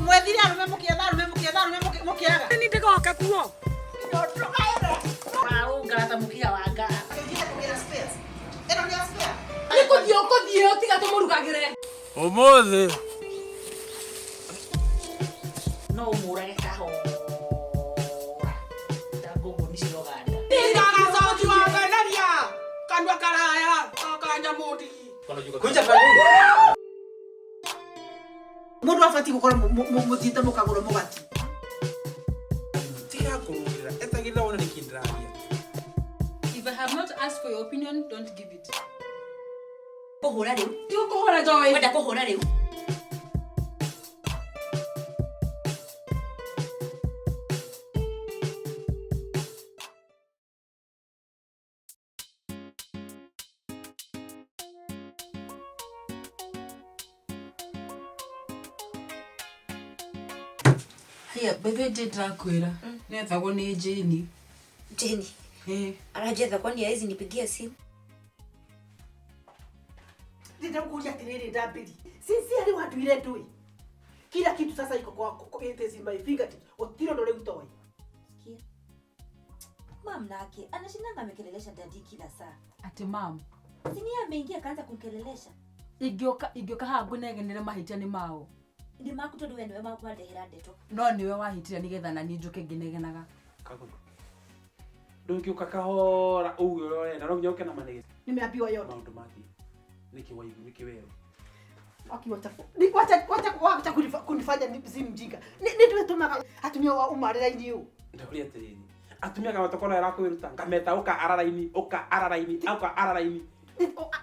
Mwethire arume mukietha arume mukietha arume mukiaga. Ni ndigoka kuo. Warũngara ta mũkiha wa ngara. Ĩno nĩ ya spare. Nĩ kũthiĩ ũkũthiĩ ũtiga tũmũrugagĩre. Ũmũthĩ No ũmũrage kahora. Ta ngũngũni ciroganda. Ndagacoki wa benaria. Kanua karaya ka nyamũndigi. Kuja pale. Mũndũ abatiĩ gũkorwo mũthiĩte mũkagũra mũgati. Tiga kũrũĩrĩra. Etagĩrĩra wone nĩkĩ ndĩraria. If I have not asked for your opinion, don't give it. Kũhũra rĩu. Ti ũkũhũra Joy. Wenda kũhũra rĩu. Haya, by the way, ndĩrakwĩra. Nĩethagwo nĩ Jane. Jeni. Eh. Arajetha kwani hawezi nipigia simu? Ndĩrenda gũkũria atĩrĩrĩ ndambĩri. Sincerely wanduire ndũĩ. Kila kitu sasa iko kwa it is in my fingertips. Gũtirĩ ũndũ rĩu toĩ. Sikia. Mam nake anashindanga amekelelesha dadi kila saa. Atĩ mam. Si ni yeye ameingia akaanza kumkelelesha. Ingĩũka ingĩũka haha ngũnegenere mahĩtia nĩ mao. Nĩ maku tondũ we nĩwe wandehera ndeto. No nĩwe wahĩtire nĩgetha na niĩ njũke ngĩnegenaga. Kagũrũ. Ndũngĩũka kahora uge ũrĩa ũrenda no nginya ũke na manegene. Nimeambiwa yote. Maũndũ mathiĩ. Nĩkĩ waigua nĩkĩ werwo? Aki wacha ni wacha wacha wacha kunifanya ni si mjinga. Ni ni tumetumaga atumia wa umarira ini ũ. Ndauria atĩrĩrĩ. Atumia kamata kona ĩrakwĩruta ngameta ũka araraini ũka araraini ũka araraini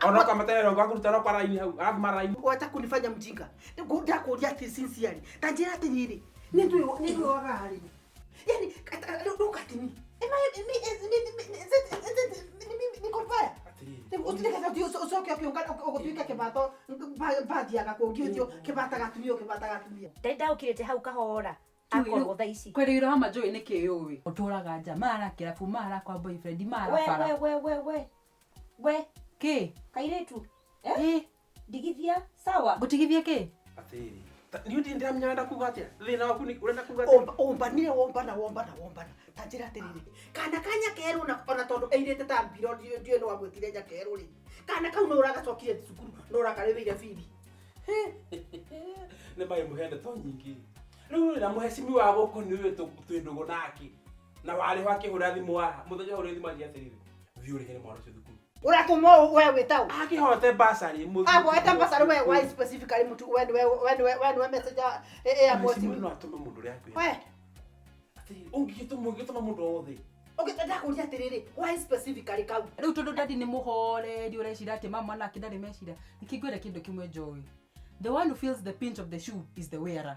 ona ũkameterera ũngĩ wakũruta no kwaraini hau arabu mararaini. Wacha kunifanya mjinga. Ndakũria atĩ sincerely. Ta njĩra atĩrĩrĩ. Ni ndũĩ ni ndũĩ waga harĩ. Yaani look at me. Am I me is me is it niko mbaya? Atĩrĩrĩ. Utireke ũthiĩ ũcoke ũkĩũngana ũgũtuĩka kĩbato bathiaga kũngĩ ũthiũ kĩbataga atumia ũkĩbataga atumia. Ndari ndaũkĩrĩte hau kahora. Akorwo thaa ici. Kwerĩirwo hama Joy nĩ kĩ ũĩ. Ũtũraga nja mara kĩrabu mara kwa boyfriend mara We bara. we we we we. We Kĩ? kairĩtu. Eh? Ĩ, Ndigithia sawa. ngũtigithie kĩ? Atĩrĩrĩ. Niĩ ndirĩ ndĩramenya ũrenda kuga atĩa. Thĩna waku nĩ ũrenda kuga atĩa? Ombanire wombana wombana wombana ta njĩra atĩrĩrĩ kana ka nyakerũ na ona tondũ ĩirĩte ta mbiro ndiũĩ nĩ wamwĩtire nyakerũ rĩ kana kau no ũragacokire cukuru no ũrakarĩhĩire bithi. Nĩ magĩmũhe ndeto nyingĩ. Rĩu rĩ na mũhecimiwa gũkũ nĩ ũyũ twĩ ndũgũ nake. Na warĩ ho akĩhũra thimũ haha. Mũthenya ahũrire thimũ anjĩra atĩrĩrĩ. Thiĩ ũrĩhere mwana ũcio thukuru. Ũratũma ũũ we wĩta ũ? Akĩhote bursary mũthuri. Aboete mbasarĩ we why specifically mũtu we nĩwe we nĩwe we nĩwe message ya Mũhecimiwa mweci. no atũme mũndũ ũrĩa akwĩra. We Atĩrĩrĩ, ũngĩgĩtũma ũngĩtũma mũndũ o wothe. okay ndakũria atĩrĩrĩ why specifically kau? Rĩu tondũ dadi nĩ mũhoreri ũreciria atĩ mama nake ndarĩ meciria. Nĩkĩ ngwĩre kĩndũ kĩmwe Joy. The one who feels the pinch of the shoe is the wearer.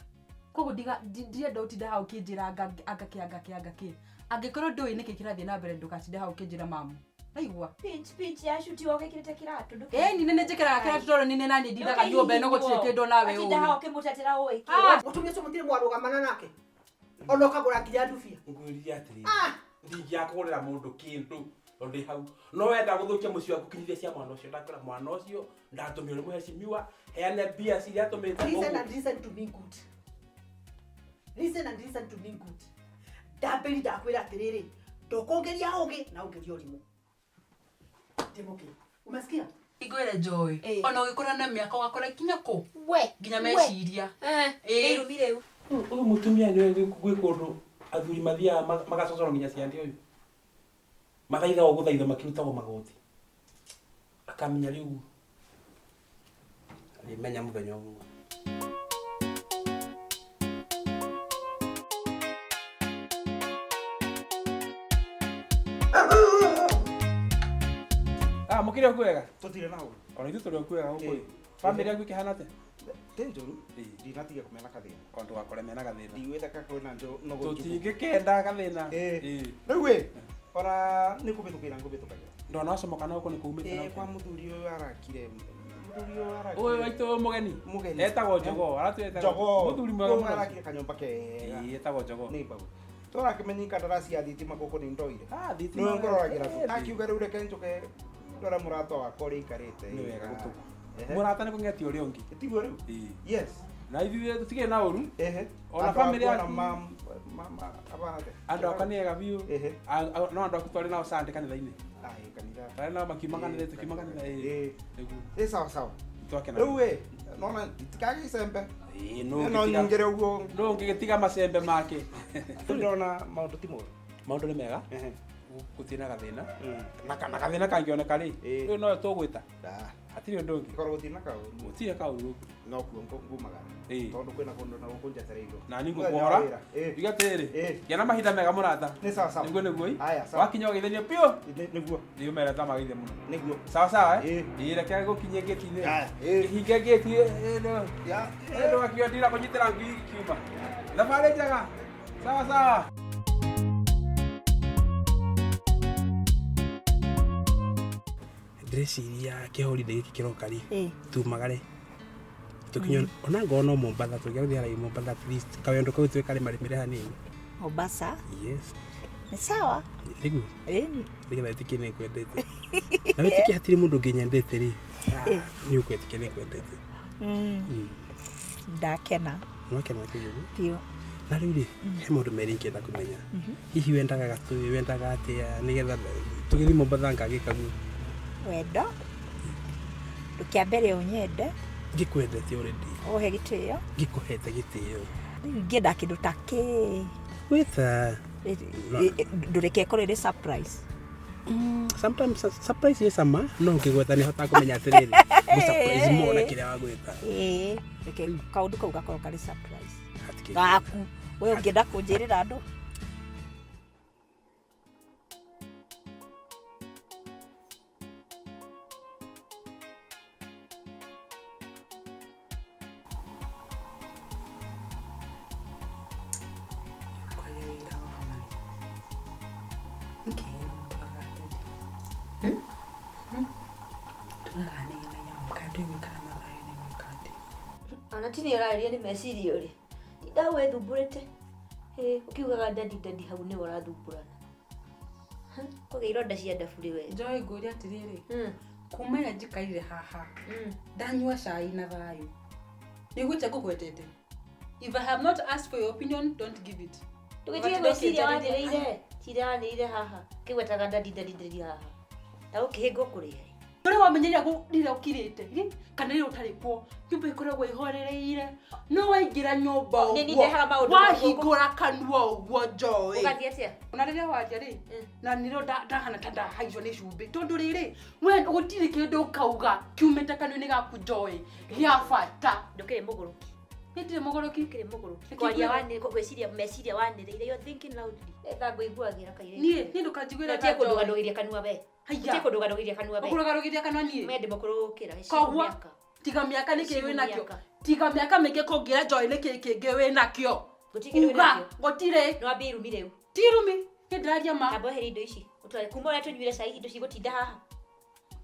Koguo ndiga ndirenda ũtinde hau ũkĩnjĩra anga anga kĩ anga kĩ anga kĩ. Angĩkorwo ndũĩ nĩkĩ kĩrathiĩ na mbere ndũgatinde hau ũkĩnjĩra mamu. Raigua? Pinch pinch ya shuti wogĩkĩrĩte kĩratũ ndũkĩ. Ĩni nĩ njĩkĩraga kĩratũ tondũ nĩ nani ndindaga nyũmba ĩno gũtirĩ kĩndũ nawe Atinda hau ũĩ. ũkĩmũtetera ũĩ kĩ. Ah! Mũtumia ũcio mũtirĩ mwarũgamana nake ona ũkagũra nginya ndubia. Ngwĩrire atĩrĩrĩ. Ah! Ndingĩakũgũrĩra mũndũ kĩndũ tondũ ndĩ hau. No wenda gũthũkia mũciĩ waku kinyithia cia mwana ũcio. Ndakwĩra mwana ũcio ndatũmire nĩ mũhecimiwa heane mbia ciria atũmĩte Listen ũguo. and listen to me good. Listen and listen to me good. Ndambĩri ndakwĩra atĩrĩrĩ ndũkũngeria ũgĩ na ũngeria ũrimũ. Ndĩmũkĩ. Umesikia? Ngwĩre Joy, Ĩ. ona ũgĩkũra na mĩaka ũgakũra kinya kũ? We. Nginya we. meciria. Eh. Ĩ. Nĩ irumi rĩu. Ũyũ mũtumia nĩ gwĩ kũndũ athuri mathiaga magacocorwo nginya ciande ũyũ. Mathaithagwo gũthaitha makĩrutagwo magoti. Akamenya rĩu arĩmenya mũthenya ũmwe. Ah, mũkĩrĩ o kwega? Tũtirĩ na ũru. Ona ithuĩ tũrĩ o kwega gũkũ. Ĩ. Bamĩrĩ yaku ĩkĩhana atĩa? Ti njũru. Ĩ. Ndinatiga kũmena gathĩna. O ndũgakore mena gathĩna. Ndigwĩte ka kwĩna nũgũ njũku. Tũtingĩkenda gathĩna. Ĩ. Ĩ. Rĩu ĩ, ona nĩ kũbĩtũkĩra ngũbĩtũkagĩra. Ndona wacomoka na gũkũ nĩ kũumĩte na Ĩ, kwa gũkũ. mũthuri ũyũ arakire. Mũthuri ũyũ arakire. Ũyũ waitũ mũgeni. Mũgeni. Etagwo Jogoo. Aratwĩra Jogoo. Mũthuri mwega Ũyũ mũno. arakire kanyũmba kega. Ĩ, etagwo Jogoo. Nĩ mbau. Tũrakĩmenya kandaraci ya thitima gũkũ nĩ ndoire. Ah, thitima. Nĩwe ngũroragĩra tu. Ĩ, Akiuga rĩu reke njũke ndore mũrata wakwa ũrĩa aikarĩte. Nĩ wega gũtũma. Ehe. Mũrata nĩ kũng'etia ũrĩa ũngĩ. Tiguo rĩu? Ĩ. Yes. Na ithuĩ tũtigĩ na ũru. Ehe. Ona Andũ family aku ona yaku. mama abana. Andũ akwa nĩ ega biũ. Ehe. No andũ aku twarĩ nao Sunday kanitha-inĩ. Ai kanitha. Twarĩ nao makiuma kanitha tũkiuma kanitha ĩĩ. Eh. Nĩguo. Eh sawa sawa. Twakena. Rĩu ĩ nona itikage icembe. Ĩĩ No no ũngĩtiga. nyingĩre ũguo. No ũngĩgĩtiga macembe make. Ndĩrona maũndũ ti moru. Maũndũ nĩ mega. Ehe. Gũtirĩ na gathĩna. Na gathĩna kangĩoneka rĩ, Ĩĩ. rĩu noyo tũgwĩta. Ah. Hatirĩ ũndũ ũngĩ. Korwo gũtirĩ na kaũru. Gũtirĩ kaũru gũkũ. No kuo ngumagara. Ĩĩ. Tondũ kwĩna kũndũ na gũkũ njetereirwo. Na niĩ Mũthenya wa ngũkũhora. wĩra. Ĩĩ. Iga atĩrĩrĩ, Ĩĩ. gĩa na mahinda mega mũrata. Nĩ sawa sawa. Nĩguo nĩguo ĩ. Haya sawa. Wakinya ũgeithanie biũ. Nĩguo. Nĩ ũmere ta mageithie mũno. Nĩguo. Sawa sawa eh? Ĩĩ. Ĩĩ reke ngũkinyie ngĩti-inĩ. Haya, ĩĩ. Hinge ngĩti ĩĩ no. Ya. Ĩĩ ndũgakiuga ndirakũnyitĩra ngui ikiuma. Thabarĩ njega. Sawa sawa. Ndĩreciria kĩholiday gĩkĩ kĩroka rĩ Eh. tumagare tũkinye ona ngorwo no Mombatha tũngĩgĩthiĩ harĩa Mombatha at least kawendo kau tuwe karĩmarĩmĩre hanini. Mombasa Yes. ni sawa. Nĩguo. Ĩni. Nĩgetha wĩtĩkie nĩ ngwendete. Na wĩtĩkie hatirĩ mũndũ ũngĩ nyendete rĩ. Nĩ ũkwĩtĩkia nĩ ngwendete. Ndakena Nĩwakena kĩguũ. biũ. Na rĩu rĩ, he maũndũ merĩ ingĩenda kũmenya. Hihi wendaga gatũĩ, wendaga atĩa nĩgetha tũgĩthiĩ Mombatha ngagĩka guo. Wendo ndũkĩambere ũnyende Ngĩkwendete already. ũhe gĩtĩo. Ngĩkũhete gĩtĩo. Rĩu ingĩenda kĩndũ ta kĩ Wĩta. ndũreke ĩkorwo ĩrĩ surprise. Sometimes surprise ĩ cama no ũngĩgweta nĩ hotaga kũmenya atĩrĩrĩ ngũ surprise more na kĩrĩa wagwĩta. Ĩĩ, reke kaũndũ kau gakorwo karĩ surprise Hatikĩ- gaku. We ũngĩenda kũnjĩrĩra andũ. Kwaria wĩra wa marĩ. Nĩkĩ twaga Tugaga nĩgenagia mũkande gũikara mathayo nĩ gwĩka atĩa. Ona ti nĩ ũrarĩria nĩ meciria ũrĩ. Tinda wĩthumbũrĩte. Ũkiugaga dadi dadi hau nĩwe ũrathumbũrana. Kũgĩa ironda cia nda burĩ we. Joy ngũria atĩrĩrĩ, kuma ĩrĩa njikarire haha ndanyua cai na thayũ nĩguo ngũgwetete. If I have not asked for your opinion, don't give it. Ndũgĩtige gwĩciria wanĩrĩire. Ciria wanĩrĩire haha. Kĩgwetaga dadi dadi dadi haha. Ta ũkĩhĩngwo kũrĩa. Ũrĩa wamenyeria rĩrĩa ũkirĩte ĩ, kana rĩrĩa ũtarĩ kuo nyũmba ĩkoragwo ĩhorereire no waingĩra nyũmba Nĩ niĩ ũguo ndehaga maũndũ wahingũra kanua ũguo Joy. Ũgathiĩ atĩa? Ona rĩrĩa waria rĩ na nĩrĩo ndahana ta ndahaicwo nĩ cumbĩ tondũ rĩrĩ we gũtirĩ kĩndũ ũkauga kiumĩte kanua-inĩ gaku Joy gĩa bata. Ndũkĩrĩ mũgũrũki. Niĩ ndirĩ mũgũrũki. Ndũkĩrĩ mũgũrũki. Nĩkĩ Kwaria ngwĩra? wanĩrĩire gwĩciria meciria wanĩrĩire. You're thinking loudly. Etha ngũiguagĩra kairĩtu. Niĩ ndũkanjiguĩre Ũtige kũndũganũgĩria kanua we. Haiya. Ũtige kũndũganũgĩria kanua we. Ũkũrũgarũgĩria kanua niĩ. Mende mũkũrũ gũkĩra. Heshimu Koguo mĩaka. tiga mĩaka nĩ kĩĩ wĩnakĩo. Mĩaka. Tiga mĩaka mĩingĩ kũngĩra Joy nĩ kĩĩ kĩngĩ wĩnakĩo. Gũtirĩ kĩndũ Uga wĩnakĩo. gũtirĩ. No wambie irumi rĩu. Ti irumi. Niĩ ndĩraria ma. Tamba weherie indo ici. Ũtware kuma ũrĩa tũnyuire cai indo cigũtinda haha.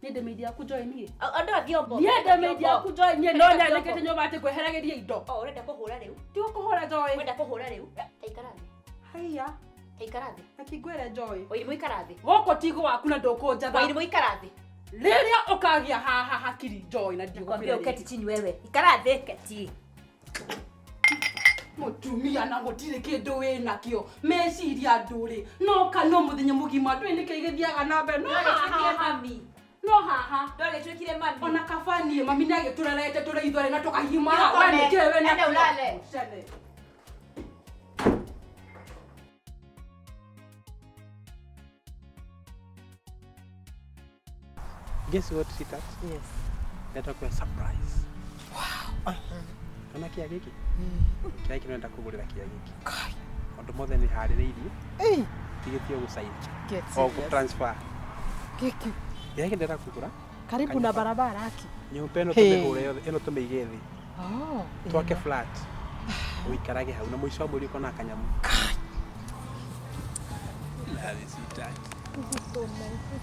Niĩ ndĩ maid yaku Joy niĩ. Andũ a vyombo. Niĩ ndĩ maid yaku Joy niĩ no Ũrenda nyandĩkĩte vyombo. nyũmba atĩ ngweheragĩrie indo. Oh, ũrenda kũhũra rĩu? Ti gũkũhũra Joy. Ũrenda kũhũra rĩu? Ta ikara thĩ. Haiya. Ta ikara thĩ. Reke ngwĩre Joy. Wairimu ikara thĩ. Gũkũ ti gwaku na ndũkũnjatha. Wairimu ikara thĩ. Rĩrĩa ũkagĩa haha hakiri Joy na Nakwambia ndigũkwĩra uketi chini wewe. Ikara thĩ keti. Mũtumia na gũtirĩ kĩndũ wĩnakĩo meciria ndũrĩ no kanua mũthenya mũgima ndũĩ nĩkĩ gĩthiaga na mbere no Ndwagĩtuĩkire haha mami. no haha Ndwagĩtuĩkire mami. ona kaba niĩ mami nĩagĩtũrerete tũrĩ ithuerĩ na tũkagimara Ũkome. we nĩkĩ wĩnakĩo? Enda ũlale. Ũcene. Guess what, sweetheart? Yes. Ndenda surprise. Wow. Ona kĩa gĩkĩ? Kĩa gĩkĩ nĩrenda kũgũrĩra kĩa gĩkĩ. Maũndũ mothe nĩ harĩrĩirie. Ei, Tigĩtie gũcaini. get O serious. gũ transfer. Gĩkĩ. Kĩa gĩkĩ ndĩrenda kũgũra. Karibu na barabara aki. Nyũmba ĩno Hey. tũmĩhũre yothe, ĩno tũmĩige thĩ. Oh. Twake flat. Ũikarage hau na mũico wa mweri ũkona kanyamu. Love you, sweetheart.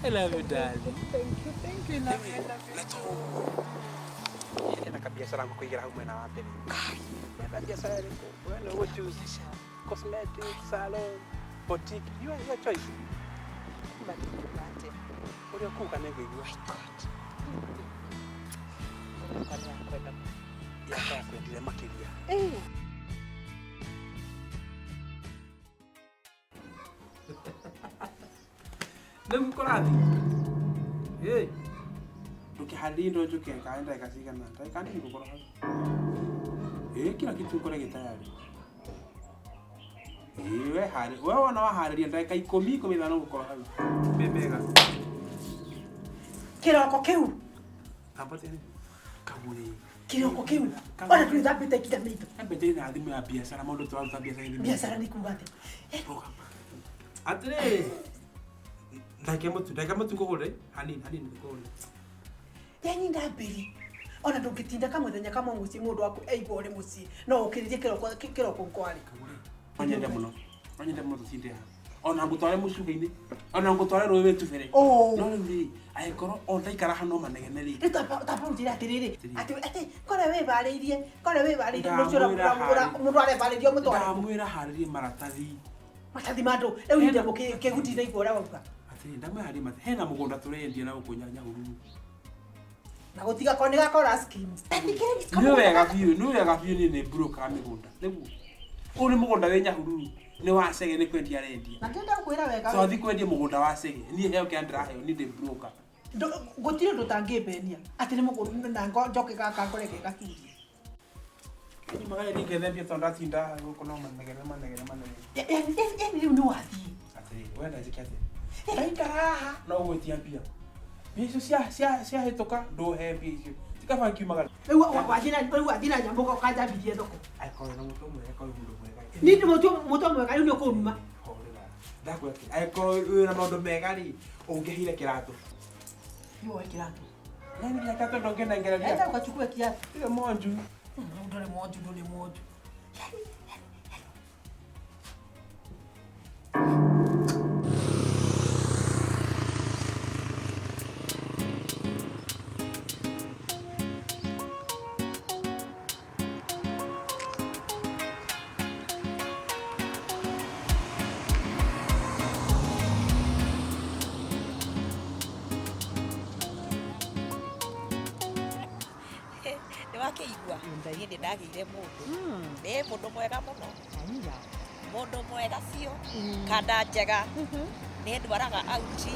I love you, darling. Thank you, thank you. Love you, love you. Na to ena kabiacara ngũkũigĩra hau mwena wa mbere. Wenda biacara ĩrĩkũ? We nĩ ũgũ choose. Cosmetic, salon, boutique, your choice. Ũrĩa ũkuga nĩ ngũigua. Ngoro yakwa nĩyakwenda mũno. Yakakwendire makiria. Nĩguo kũrathiĩ. Ĩ. Ndũkĩharĩrie indo njũke kana ndagĩka cigana? Ndagĩka nini ngũkorwo hau. Ĩ, kila kitu ũkore gĩ tayari. Ĩ, we harĩ, we wona waharĩria ndagĩka ikũmi, 15 ngũkorwo hau. Wĩ mega. Kĩroko kĩu. Tamba tene. Kagũre. Kĩroko kĩu. Ona twĩthambĩte nginya maitho. Embe ndĩ na thimũ ya biacara, maũndũ tũraruta biacara thimũ. Biacara nĩ kuga atĩa? Atĩrĩrĩ. Ndagĩka mũtu ngũgũre, hanini hanini ngũgũre. Yani ndambĩri. Ona ndũngĩtinda kamũthenya kamwe mũciĩ mũndũ waku aigua ũrĩ mũciĩ no ũkĩrĩrie kĩroko kĩroko nkwarĩ. No nyende mũno. No nyende mũno tũtinde haha. Ona ngũtware mũcuha-inĩ. Ona ngũtware rũĩ wĩtubĩre. No rĩu rĩ, angĩkorwo o ndaikara haha no manegene rĩ. Rĩu tamba ũnjĩre atĩrĩrĩ, atĩ atĩ kore wĩbarĩirie, kore wĩbarĩirie mũciĩ mũndũ arebarĩria ũmũtware. Ndamwĩra harĩrie maratathi. Maratathi ma ndũ, rĩu niĩ ndĩ kĩgu ndinaigua ũrĩa wauga. Atĩrĩrĩ, ndamwĩra harĩrie maratathi. Hena mũgũnda tũrendia na gũkũ Nyahururu. Na gũtigakorwo nĩ gakora scheme. Nĩ wega biũ, nĩ wega biũ niĩ nĩ broker mĩgũnda. Nĩguo. Ũyũ nĩ mũgũnda wĩ Nyahururu. Nĩ wa Chege nĩ kwendia arendia. Na ndĩrenda gũkwĩra wega. Twathi kwendia mũgũnda wa Chege. Niĩ heo kĩrĩa ndĩraheo, niĩ ndĩ broker. Gũtirĩ ũndũ ũtangĩmbenia atĩ nĩ mũgũnda na njoke gaka ngore ge gacurie. Nyumaga rĩngĩ ngethambia tondũ ndatinda gũkũ no manegene manegene manegene. Yani rĩu nĩ wathiĩ. Atĩrĩrĩ, wenda njĩke atĩa? Ndaikara haha no ũgwĩtia mbia. Mbia icio ciahĩtũka ndũhe mbia icio. Ti kaba ngiumaga. Rĩu wathiĩ na nyamũ ũkanjambithie thoko. Angĩkorwo na mũtwe mwega, korwo mũndũ mwega. Niĩ ndĩ mũtwe mwega rĩu nĩ ũkũnuma. Horera. Ndakwĩra atĩrĩ, angĩkorwo wĩna maũndũ mega rĩ, ũngĩheire kĩratũ. Nĩ woe kĩratũ. Yani nginya kĩratũ ndũngĩnengereria. Enda ũgachukue kiatu. Tiga monju. Ndũrĩ monju, ndũrĩ monju. Nĩwakĩigua niĩ nĩ ndagĩire mũndũ nĩ mũndũ mwega mũno mũndũ mwega biũ kanda njega nĩ ndwaraga auti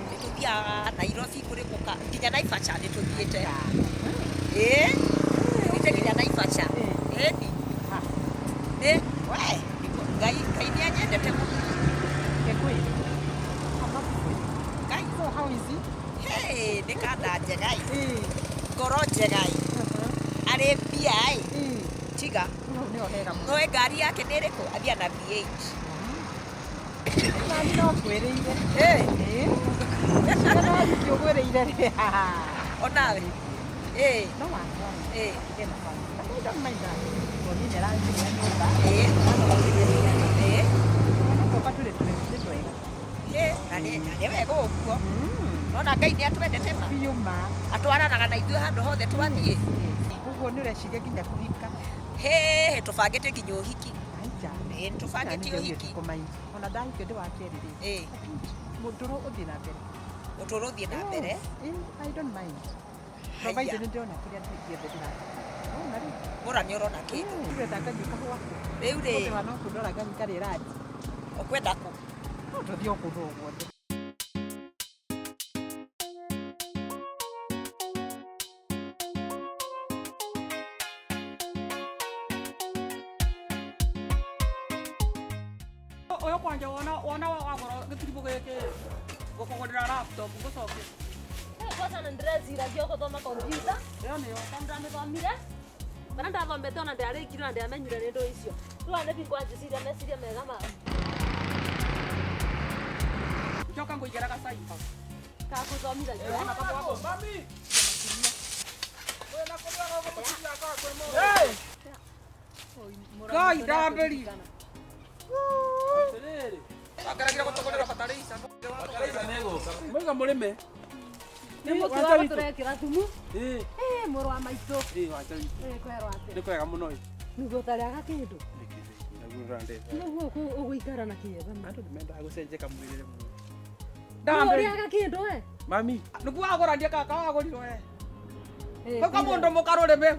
nĩ tũthiaga Nairobi kũrĩ mũka nginya Naivasha nĩ tũthiĩte ĩĩ tũthiĩte nginya Naivasha ĩni nĩ we Ngai Ngai nĩ anyendete mũno. Ngai hey nĩ kanda njega ĩ ngoro njega ĩ arĩ mbia ĩ tiga noe ngari yake nĩ ĩrĩkũ athia na V8 Nani no kwĩrĩire. No ũgwĩrĩire rĩ. Onawe. Ĩ. No wakwa. Ĩ. Ena family. I don't mind that. Tondũ nĩ aranjigĩra nyũmba. Ĩ. Ĩ. Tũka tũrĩ tũrĩ twega. Ĩ, na nĩ wega ũguo. Nona Ngai nĩ atwendete ma. Biũ ma. Atwaranaga na ithuĩ handũ hothe twathiĩ. Ũguo nĩ ũreciria nginya kũhika. Hĩ, tũbangĩte nginya ũhiki. Aija. Ĩ, nĩtũbangĩte ũhiki. Ona ndahikio ndĩ wa kerĩ rĩ. Ĩ. Mũtũrũ ũthiĩ na mbere. Ũtũũro ũthiĩ na mbere. I don't mind. Provided nĩ ndĩrona kĩrĩa gĩothe ndĩrabatara. Wona rĩu. Mũra nĩ ũrona kĩndũ. Ndĩrenda nganyue kahũa. Rĩu rĩ. Ũthĩ wa no kũndwara nganyue karĩ ranji. Ũkwenda kũ? No tũthiĩ o kũndũ o guothe. Ũyũ kwanja wona wona wagũra gĩtiribũ gĩkĩ ngũkũgũrĩra laptop ngũcokie. Kwanza na ndĩreciragia gũthoma kompiuta Ĩyo nĩyo. tondũ ndamĩthomire bara ndathomete ona ndiarĩkirie na ndiamenyire nĩ ndũ icio rĩu aya nĩ ngwanjiciria meciria mega ma Njoka ngũigĩra gacaiba. Kakũthomithagia. Mami. Ngai ndambĩri. Atĩrĩrĩ. Akaragira gũtũgũrĩra bataraitha. Bataraitha nĩgũka. Mwaiga mũrĩme. Nĩ mũtu wa tũrekĩra thumu. Ĩ. Ĩ, mũrũ wa maitũ. Ĩ, wanja witũ. Ĩ, kwerwo atĩa? Nĩ kwega mũno ĩ. Nĩguo ũtarĩaga kĩndũ. Naguo ũrandetha. Nĩguo ũgũikara na kĩeva. Andũ nĩ mendaga gũcenjeka mwĩrĩre mũno. Ndũrĩaga kĩndũ we. Mami. Nĩguo wagũra ndiĩ kaka wagũrirwo we. Kau kamũndũ mũkarũrĩme.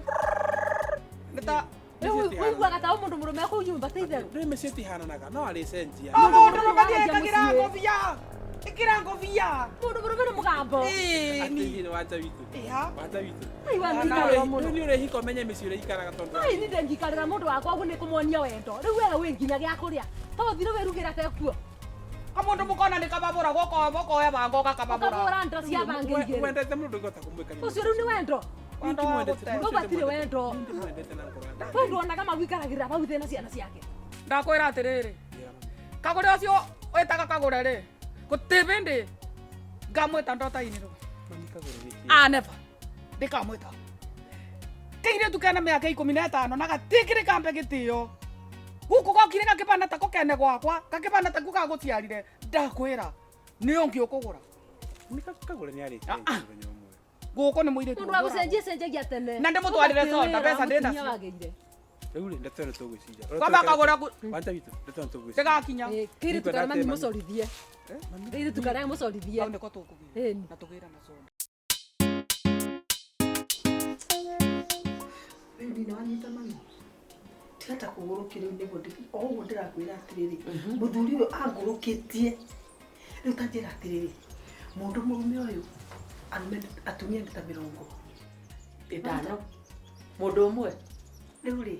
Nĩ ta Rĩu ũiguaga ta mũndũ mũrũme kũu nyũmba ti itherũ. Rĩu mĩciĩ ĩtihananaga no arĩcenjia. O mũndũ mũrũme ĩkagĩra ngobia. Ĩkĩra ngobia. Mũndũ mũrũme nĩ mũgambo. Atĩ wanja witũ. Ĩha. Wanja witũ. Ai wa nĩ mũno. Nĩ ũrehika ũmenye mĩciĩ ũrĩa ikaraga tondũ. Ai nĩ ndengikarĩra mũndũ wakwa ũguo nĩ kũmuonia wendo. Rĩu we wĩ nginya gĩa kũrĩa. To ũthire wĩrugĩra tekuo. Kamundu mukona nĩ kababũra guoko oya banga ũgakababũra. Ũkabũra nda cia banga igĩrĩ. Wendete mũndũ ndũngĩhota kũmwĩka. Ũcio rĩu nĩ wendo. Wendo wa gũte. Rĩu hatirĩ wendo. Ndimwendete na ngoro yakwa. We nduonaga maguikaragĩrĩra bau thĩ na ciana ciake. Ndakwĩra atĩrĩrĩ. Kagũre ũcio wĩtaga kagũre rĩ. Gũtirĩ bĩndĩ ngamwĩta ndota-inĩ rĩu. Mami kagũre nĩkĩ? Ah, never. Ndikamwĩta. Kairĩtu kena mĩaka 15 na gatikĩrĩ kambe gĩtĩo. Gũkũ gokire gakĩbana ta kene gwakwa, gakĩbana ta gũciarire. Ndakwĩra nĩ ũngĩ ũkũgũra. Nĩ kagũre nĩ arĩcenjia mũthenya ũmwe. Gũkũ nĩ mũirĩtu. Mũndũ wa gũcenjia cenjagia tene. Na ndĩmũtwarĩre soda, mbeca ndĩ nacio. Wagĩire. Rĩu rĩ ndeto ĩno tũgwĩciria. Kwamba kagũra Wanja witũ ndeto ĩno tũgwĩciria. ndĩgakinya. Kairĩtu karĩa mami mũcorithie. Kairĩtu karĩa mũcorithie. Hau nĩko tũkũgĩra. Ĩni. Na tũgĩre na soda. Rĩu nina wanyita mami. Tiga ta kũgũrũkia rĩu nĩguo o ũguo ndĩrakwĩra atĩrĩrĩ mũthuri ũyũ angũrũkĩtie. Rĩu ta njĩra atĩrĩrĩ mũndũ mũrũme ũyũ arũme atumia nĩ ta 50. Mũndũ ũmwe. Rĩu rĩ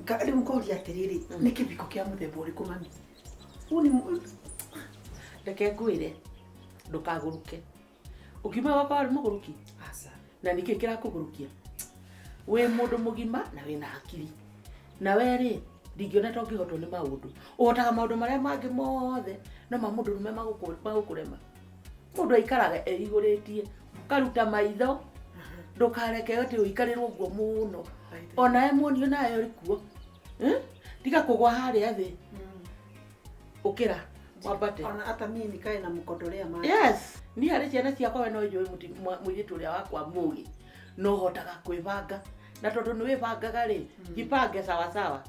rĩu ngoria atĩrĩrĩ nĩ kĩbiko kĩa mũthemba ũrĩkũ mami? Ũũ nĩ Reke ngwĩre ndũkagũrũke. Ũkiuma gwakwa warĩ mũgũrũki? Aca. Na nĩkĩ kĩrakũgũrũkia? Wĩ mũndũ mũgima na wĩna hakiri. Na we rĩ ndingĩona ta ũngĩhotwo nĩ maũndũ. Ũhotaga maũndũ marĩa mangĩ mothe no ma mũndũ rũme magũkũrema. Mũndũ aikaraga erigũrĩtie, ũkaruta maitho, ndũkareke atĩ ũikarĩrwo ũguo mũno. Onawe muonio nawe ũrĩ kuo. Tiga kũgwa harĩa thĩ. Ũkĩra wambate. Ona hata mimi nikae na mkodorea macho. Yes, niĩ harĩ ciana ciakwa we no njũĩ mũirĩtu ũrĩa wakwa mũgĩ no hotaga kwĩbanga na tondũ nĩ wĩbangaga rĩ jipange sawa sawa.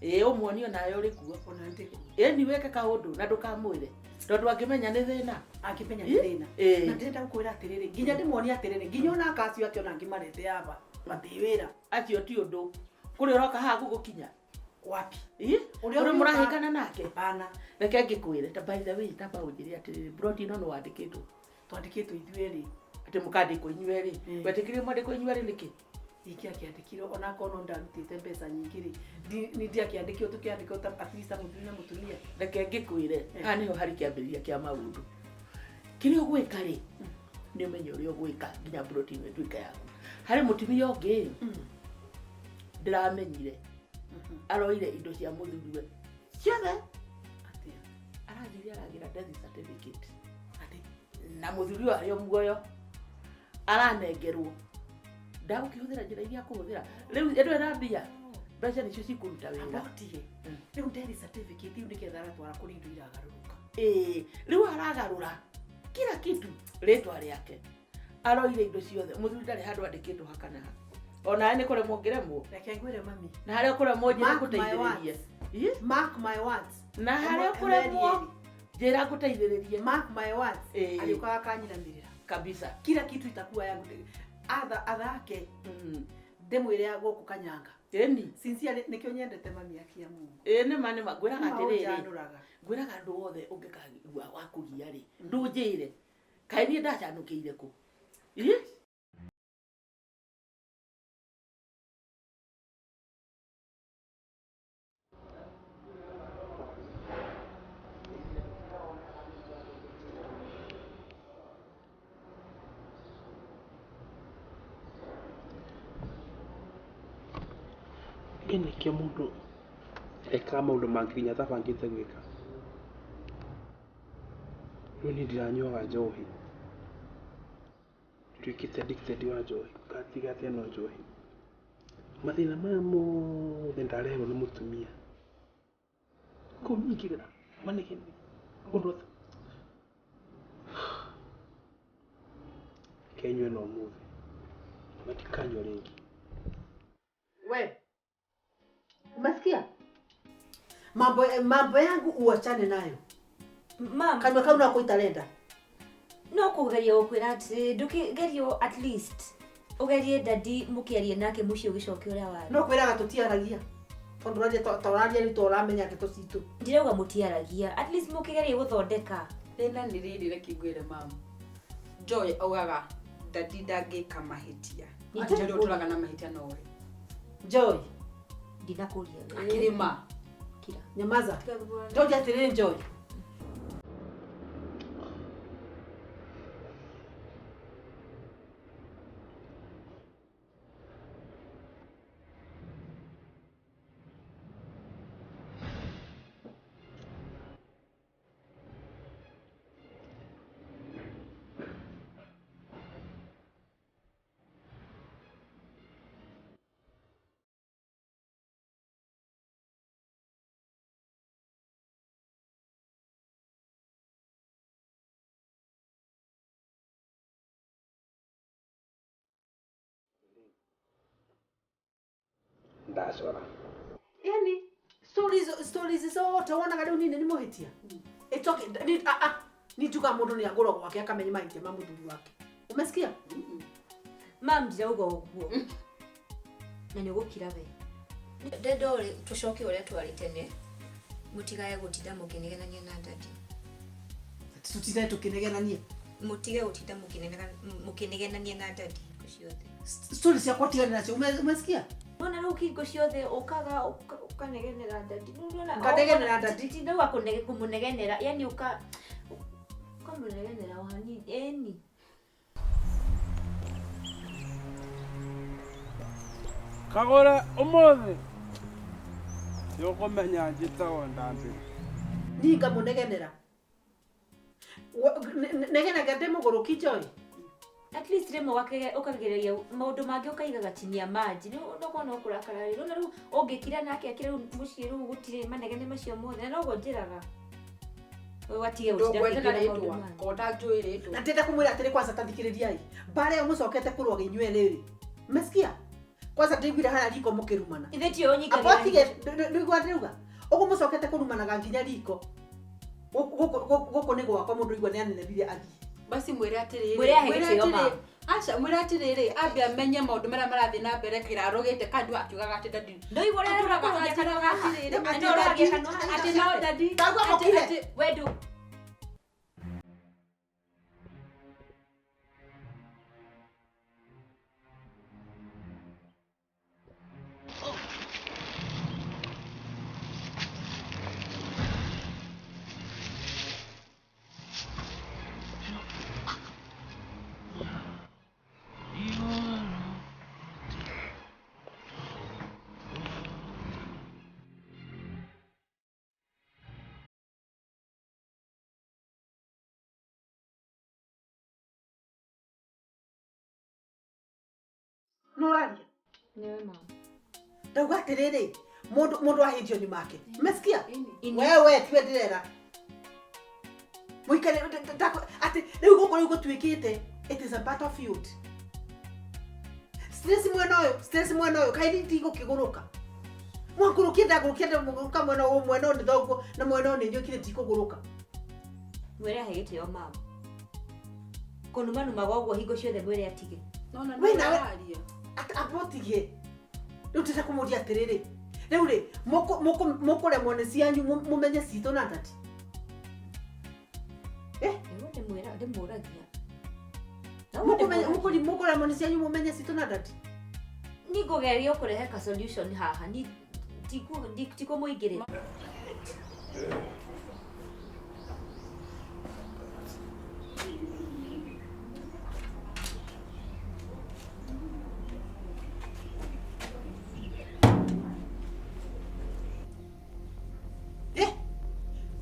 Ĩĩ ũmuonio nawe ũrĩ kuo. Ona ndĩ kuo. Ĩni wĩke kaũndũ na ndũkamwĩre tondũ angĩmenya nĩ thĩna. Angĩmenya nĩ thĩna. Na ndĩrenda gũkwĩra atĩrĩrĩ nginya ndĩmuonie atĩrĩrĩ nginya ona aka acio ake ona ngĩmarete aba matirĩ wĩra. Acio ti ũndũ. Kũrĩa ũroka haha gũgũkinya. Wapi? Ũrĩa mũrahĩngana nake? Hapana. Reke ngĩkwĩre ta by the way tamba ũnjĩre atĩrĩrĩ plot ĩno nĩ wandĩkĩtwo. Twandĩkĩtwo ithuĩ erĩ. Atĩ mũkandĩkwo inyuĩ erĩ. Wetĩkĩrire mwandĩkwo inyuĩ erĩ nĩkĩ? Ingĩakĩandĩkirwo onakorwo no ndarutĩte mbeca nyingĩ rĩ ni ndiakĩandĩkirwo tũkĩandĩkwo ta at least ta mũthuri na mũtumia. Reke ngĩkwĩre haha nĩho harĩ kĩambĩrĩria kĩa maũndũ. Kĩrĩa ũgwĩka rĩ nĩ ũmenye ũrĩa ũgwĩka nginya plot ĩno ĩtuĩke yaku. Harĩ mũtumia ũngĩ ndĩramenyire aroire indo cia mũthuriwe ciothe. Arathire aragĩra death certificate. Na mũthuri ũyũ arĩ o muoyo aranengerwo. Ndagũkĩhũthĩra njĩra iria akũhũthĩra. Rĩu ĩno ĩna mbia mbeca nĩcio cikũruta wĩra. Abotie. Rĩu death certificate ĩu nĩgetha aratwara kũrĩ indo iragarũrũka. Ĩĩ, rĩu aragarũra kila kitu rĩtwa rĩake. Aroire indo ciothe. Mũthuri ndarĩ handũ andĩkĩtwo ha kana ha. Onawe nĩ kũremwo ũngĩremwo. Reke ngwĩre mami. Na harĩa ũkũremwo njĩra Mark my ngũteithĩrĩrie. words. Mark my words. Na harĩa ũkũremwo njĩra ngũteithĩrĩrie. Mark my words. Agĩũkaga akanyinamĩrĩra. Kabisa. Kila kitu itakuwa yangu. Atha athake. Ndĩmwĩre gũkũ Kanyanga. Ĩni. Sincerely nĩkĩo nyendete mami akia Mungu. Ĩĩ nĩma nĩma ngwĩraga Nĩma atĩrĩrĩ. ũnjanũraga. Ngwĩraga andũ othe ũngĩkagua wa kũgia rĩ ndũnjĩre. Kaĩ niĩ ndacanũkĩire kũ? Ĩ? Nĩkĩo mũndũ ekaga maũndũ mangĩ nginya atabangĩte gwĩka. Rĩu niĩ ndiranyuaga njohi. Nduĩkĩte addicted wa njohi. Ngatiga atĩa no njohi. Mathĩna maya mothe ndareherwo nĩ mũtumia. Kũnyingĩrĩra manegene ũndũ kenyue na ũmũthĩ matikanyua rĩngĩ. We umesikia? Mambo yangu uachane nayo. Mama, Kanua kau no kuitalenda. No kugeria gukwira ati ndukigerio at least Ũgerie dadi mũkĩarie nake mũciĩ ũgĩcoke ũrĩa warĩ. No kwĩraga tũtiaragia. Tondũ ũraria toraria rĩu toramenya ndeto citũ. Ndirauga mũtiaragia. At least mũkĩgerie gũthondeka. Thĩna nĩ rĩrĩ reke ngwĩre mamu. Joy augaga dadi ndangĩka mahĩtia. Atĩ ũrĩa ũtũraga na mahĩtia nowe. Joy. Ndinakũria. Akĩrĩma. Kira. Nyamaza. Joy atĩrĩrĩ Joy. Ndacora. Yani stories zote wonaga rĩu nini nĩ mũhĩtia. It's okay. Ni ni njuga mũndũ nĩ agũrwo gwake akamenya mahĩtia ma mũthuri wake. Umesikia? Mam ndirauga ũguo. Na nĩ ũgũkira we. Ndenda tũcoke ũrĩa twarĩ tene. Mũtigae gũtinda mũkĩnegenania na dadi. Tũtinde tũkĩnegenania. Mũtige gũtinda mũkĩnegenania na dadi ciothe. Stories ciakwa tigana nacio. Umesikia? Nona rĩu hingo ciothe ũkaga ũkanegenera dadi. Nganegenera dadi. Tinda kũmũnegenera, yani ũkamũnegenera o hanini. Ĩni. Kagũre ũmũthĩ nĩũkũmenya njĩtagwo Ndambĩri. Niĩ ngamũnegenera. Negenaga ndĩ mũgũrũki Joy. At least rĩmwe ũkagereria maũndũ mangĩ ũkaigaga chini ya maji. No no kũrakara rĩ. Nona rĩu ũngĩkira nake akĩre rĩu mũciĩ rĩu gũtirĩ manegene macio mothe. Na noguo njĩraga. Watige gũtinda Ndũngwetera ũkĩingĩra maũndũ rĩtwa. mangĩ. Kota njũĩ rĩtwa. Na ndĩrenda kũmwĩra atĩrĩ kwanza ta thikĩrĩriai. Mbara ĩyo mũcokete kũrũaga inyuĩ rĩrĩ. Umesikia? Kwanza ndĩiguire harĩa riko mũkĩrumana. Ithe tiyo ũnyingagĩra. Abotige ndĩigua ndĩrauga. Ũguo mũcokete kũrumanaga nginya riko. Gũkũ nĩ gwakwa mũndũ igua nĩanenebire athiĩ. Basi mwĩre atĩrĩrĩ. Mwĩre ahe gĩtĩo ma. Aca mwĩre atĩrĩrĩ ambe amenye maũndũ marĩa marathiĩ na mbere kĩrarũgĩte kandu akiugaga atĩ dadi. Ndũigua ũrĩa Atũraga ũragia kanua haha. atĩrĩrĩ Na nĩ ũragia kanua haha. atĩ no dadi. Ndauga mũkire. Wendu. Nũraria? Nĩwe mama. Ndauga atĩrĩrĩ mũndũ ahĩtio nĩ make. Umesikia? Wewe tiwe ndĩrera. Mũikare atĩ rĩu gũkũ rĩu gũtuĩkĩte it is a battlefield. Stress mwena ũyũ, stress mwena ũyũ, kaĩ ndigũkĩgũrũka. Mwangũrũkie ndagũrũkia ndagũrũka mwena ũyũ, mwena ũyũ nĩ thoguo na mwena ũyũ nĩ inyuĩ kire ndikũgũrũka. Mwĩre ahe gĩtĩo mama. Kũnumanumaga ũguo hingo ciothe mwĩre atige. Nona We nawe nĩũraria. Abotige. Rĩu ndĩrenda kũmũria atĩrĩrĩ. Rĩu rĩ mũkũremwo nĩ cianyu mũmenye citũ na dadi. Nĩguo ndĩmwĩra ndĩmũragia. Mũkũremwo nĩ cianyu mũmenye citũ na dadi. Ni ngũgeria kũrehe ka solution haha. Ni tikũmũingĩrĩra.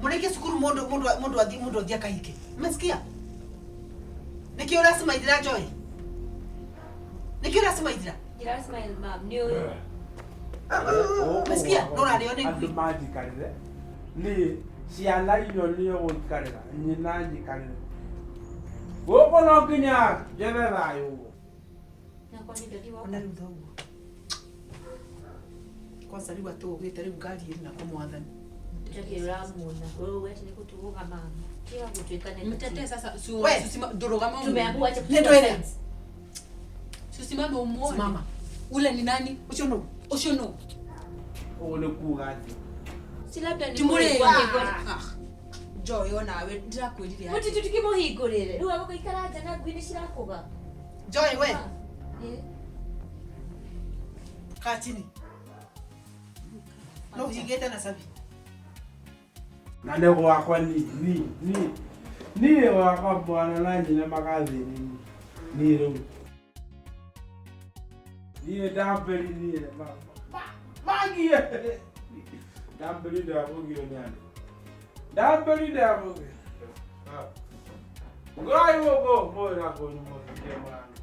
Mũrĩkie cukuru mũndũ athiĩ akahike. Umesikia? Nĩkĩo ũracimaithĩra Joy? Nĩkĩo ũracimaithĩra? Ndĩracimile mam nĩ ũyũ. Umesikia? No ũrarĩo nĩ Andũ ngui. manjikarĩre niĩ ciana irio nĩo gũikarĩra nyina njikarĩre gũkũ no nginya njethe thayũ. Nakwa nĩ dadi wakwa. Ona rĩu thoguo. Kwanza rĩu atũgĩte rĩu ngari ĩrĩ nako mwathani. Dadi ũramuona. Wewe ati nĩ gũtũgũga mama. Tiga gũtuĩka Mtete sasa We. ndũrũgame Tumeamua acha Nĩ ndwĩre. Usimame umuone. Simama. Ule ni nani? Ucio no. Ucio no. Ũguo nĩ kuga atĩ Si labda ni Timure. kũhingũra. Joy onawe ndirakwĩrire. Mũtitũ tukĩmũhingũrĩre. Rĩu agũgĩikara nja na ngui nĩ cirakũga. Joy we. Eh. Kaa chini. No hingĩte na cabi. Na nĩ gwakwa ni ni ni niĩ gwakwa mwana na nyina magathĩni niĩ rĩu niĩ ndambĩri niĩ mangie ndambĩri ndakũgio nĩ andũ ndambĩri ndakũgio ngai gũkũ mwĩra kũnyũ mũthikie mũrango.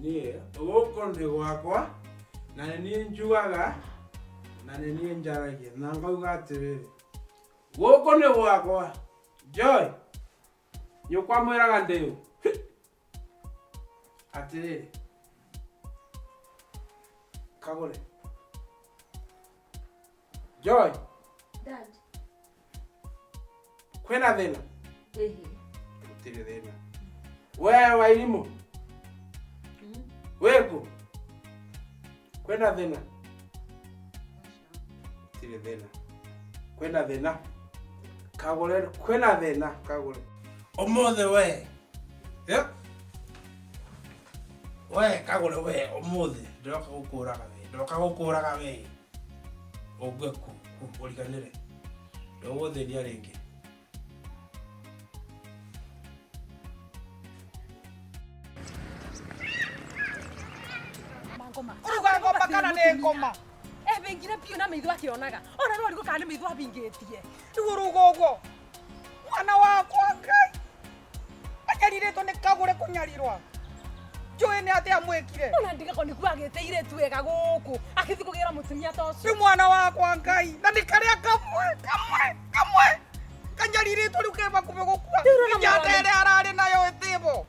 Niĩ gũkũ nĩ gwakwa na nĩ niĩ njugaga na nĩ niĩ njaragia na ngauga atĩrĩrĩ gũkũ nĩ gwakwa. Joy nyũkwa mwĩraga ndĩũ atĩrĩrĩ kagũre. Joy. Dad. Kwĩna thĩna? Ĩhĩ. Gũtirĩ thĩna. We Wairimũ wĩkũ? Kwĩna thĩna? Gũtirĩ thĩna. Kwĩna thĩna? Kagũre kwĩna thĩna kagũre. Ũmũthĩ we. Yep. We kagũre we ũmũthĩ ndĩroka gũkũraga we. Ndĩroka gũkũraga we. Ũngue ku ũriganĩre. Ndũgũthĩnia rĩngĩ. Uruga ngoma kana nĩ ngoma. Ebingire biũ na maitho akĩonaga. Ona no arigũ kana nĩ maitho abingĩtie. Rĩu ũruga ũguo. Mwana wakwa Ngai. Anyarirĩtwo nĩ kagũre kũnyarirwa. Njũĩ nĩ atĩa mwĩkire. Ona ndigako nĩkuo agĩte irĩtu wega gũkũ. Akĩthiĩ kũgĩra mũtumia ta ũcio. Rĩu mwana wakwa Ngai. Na nĩ karĩa kamwe kamwe kamwe. Kanyarirĩtwo rĩu ke hakuhĩ gũkua. Nginya ndere ararĩ nayo ĩtĩbo.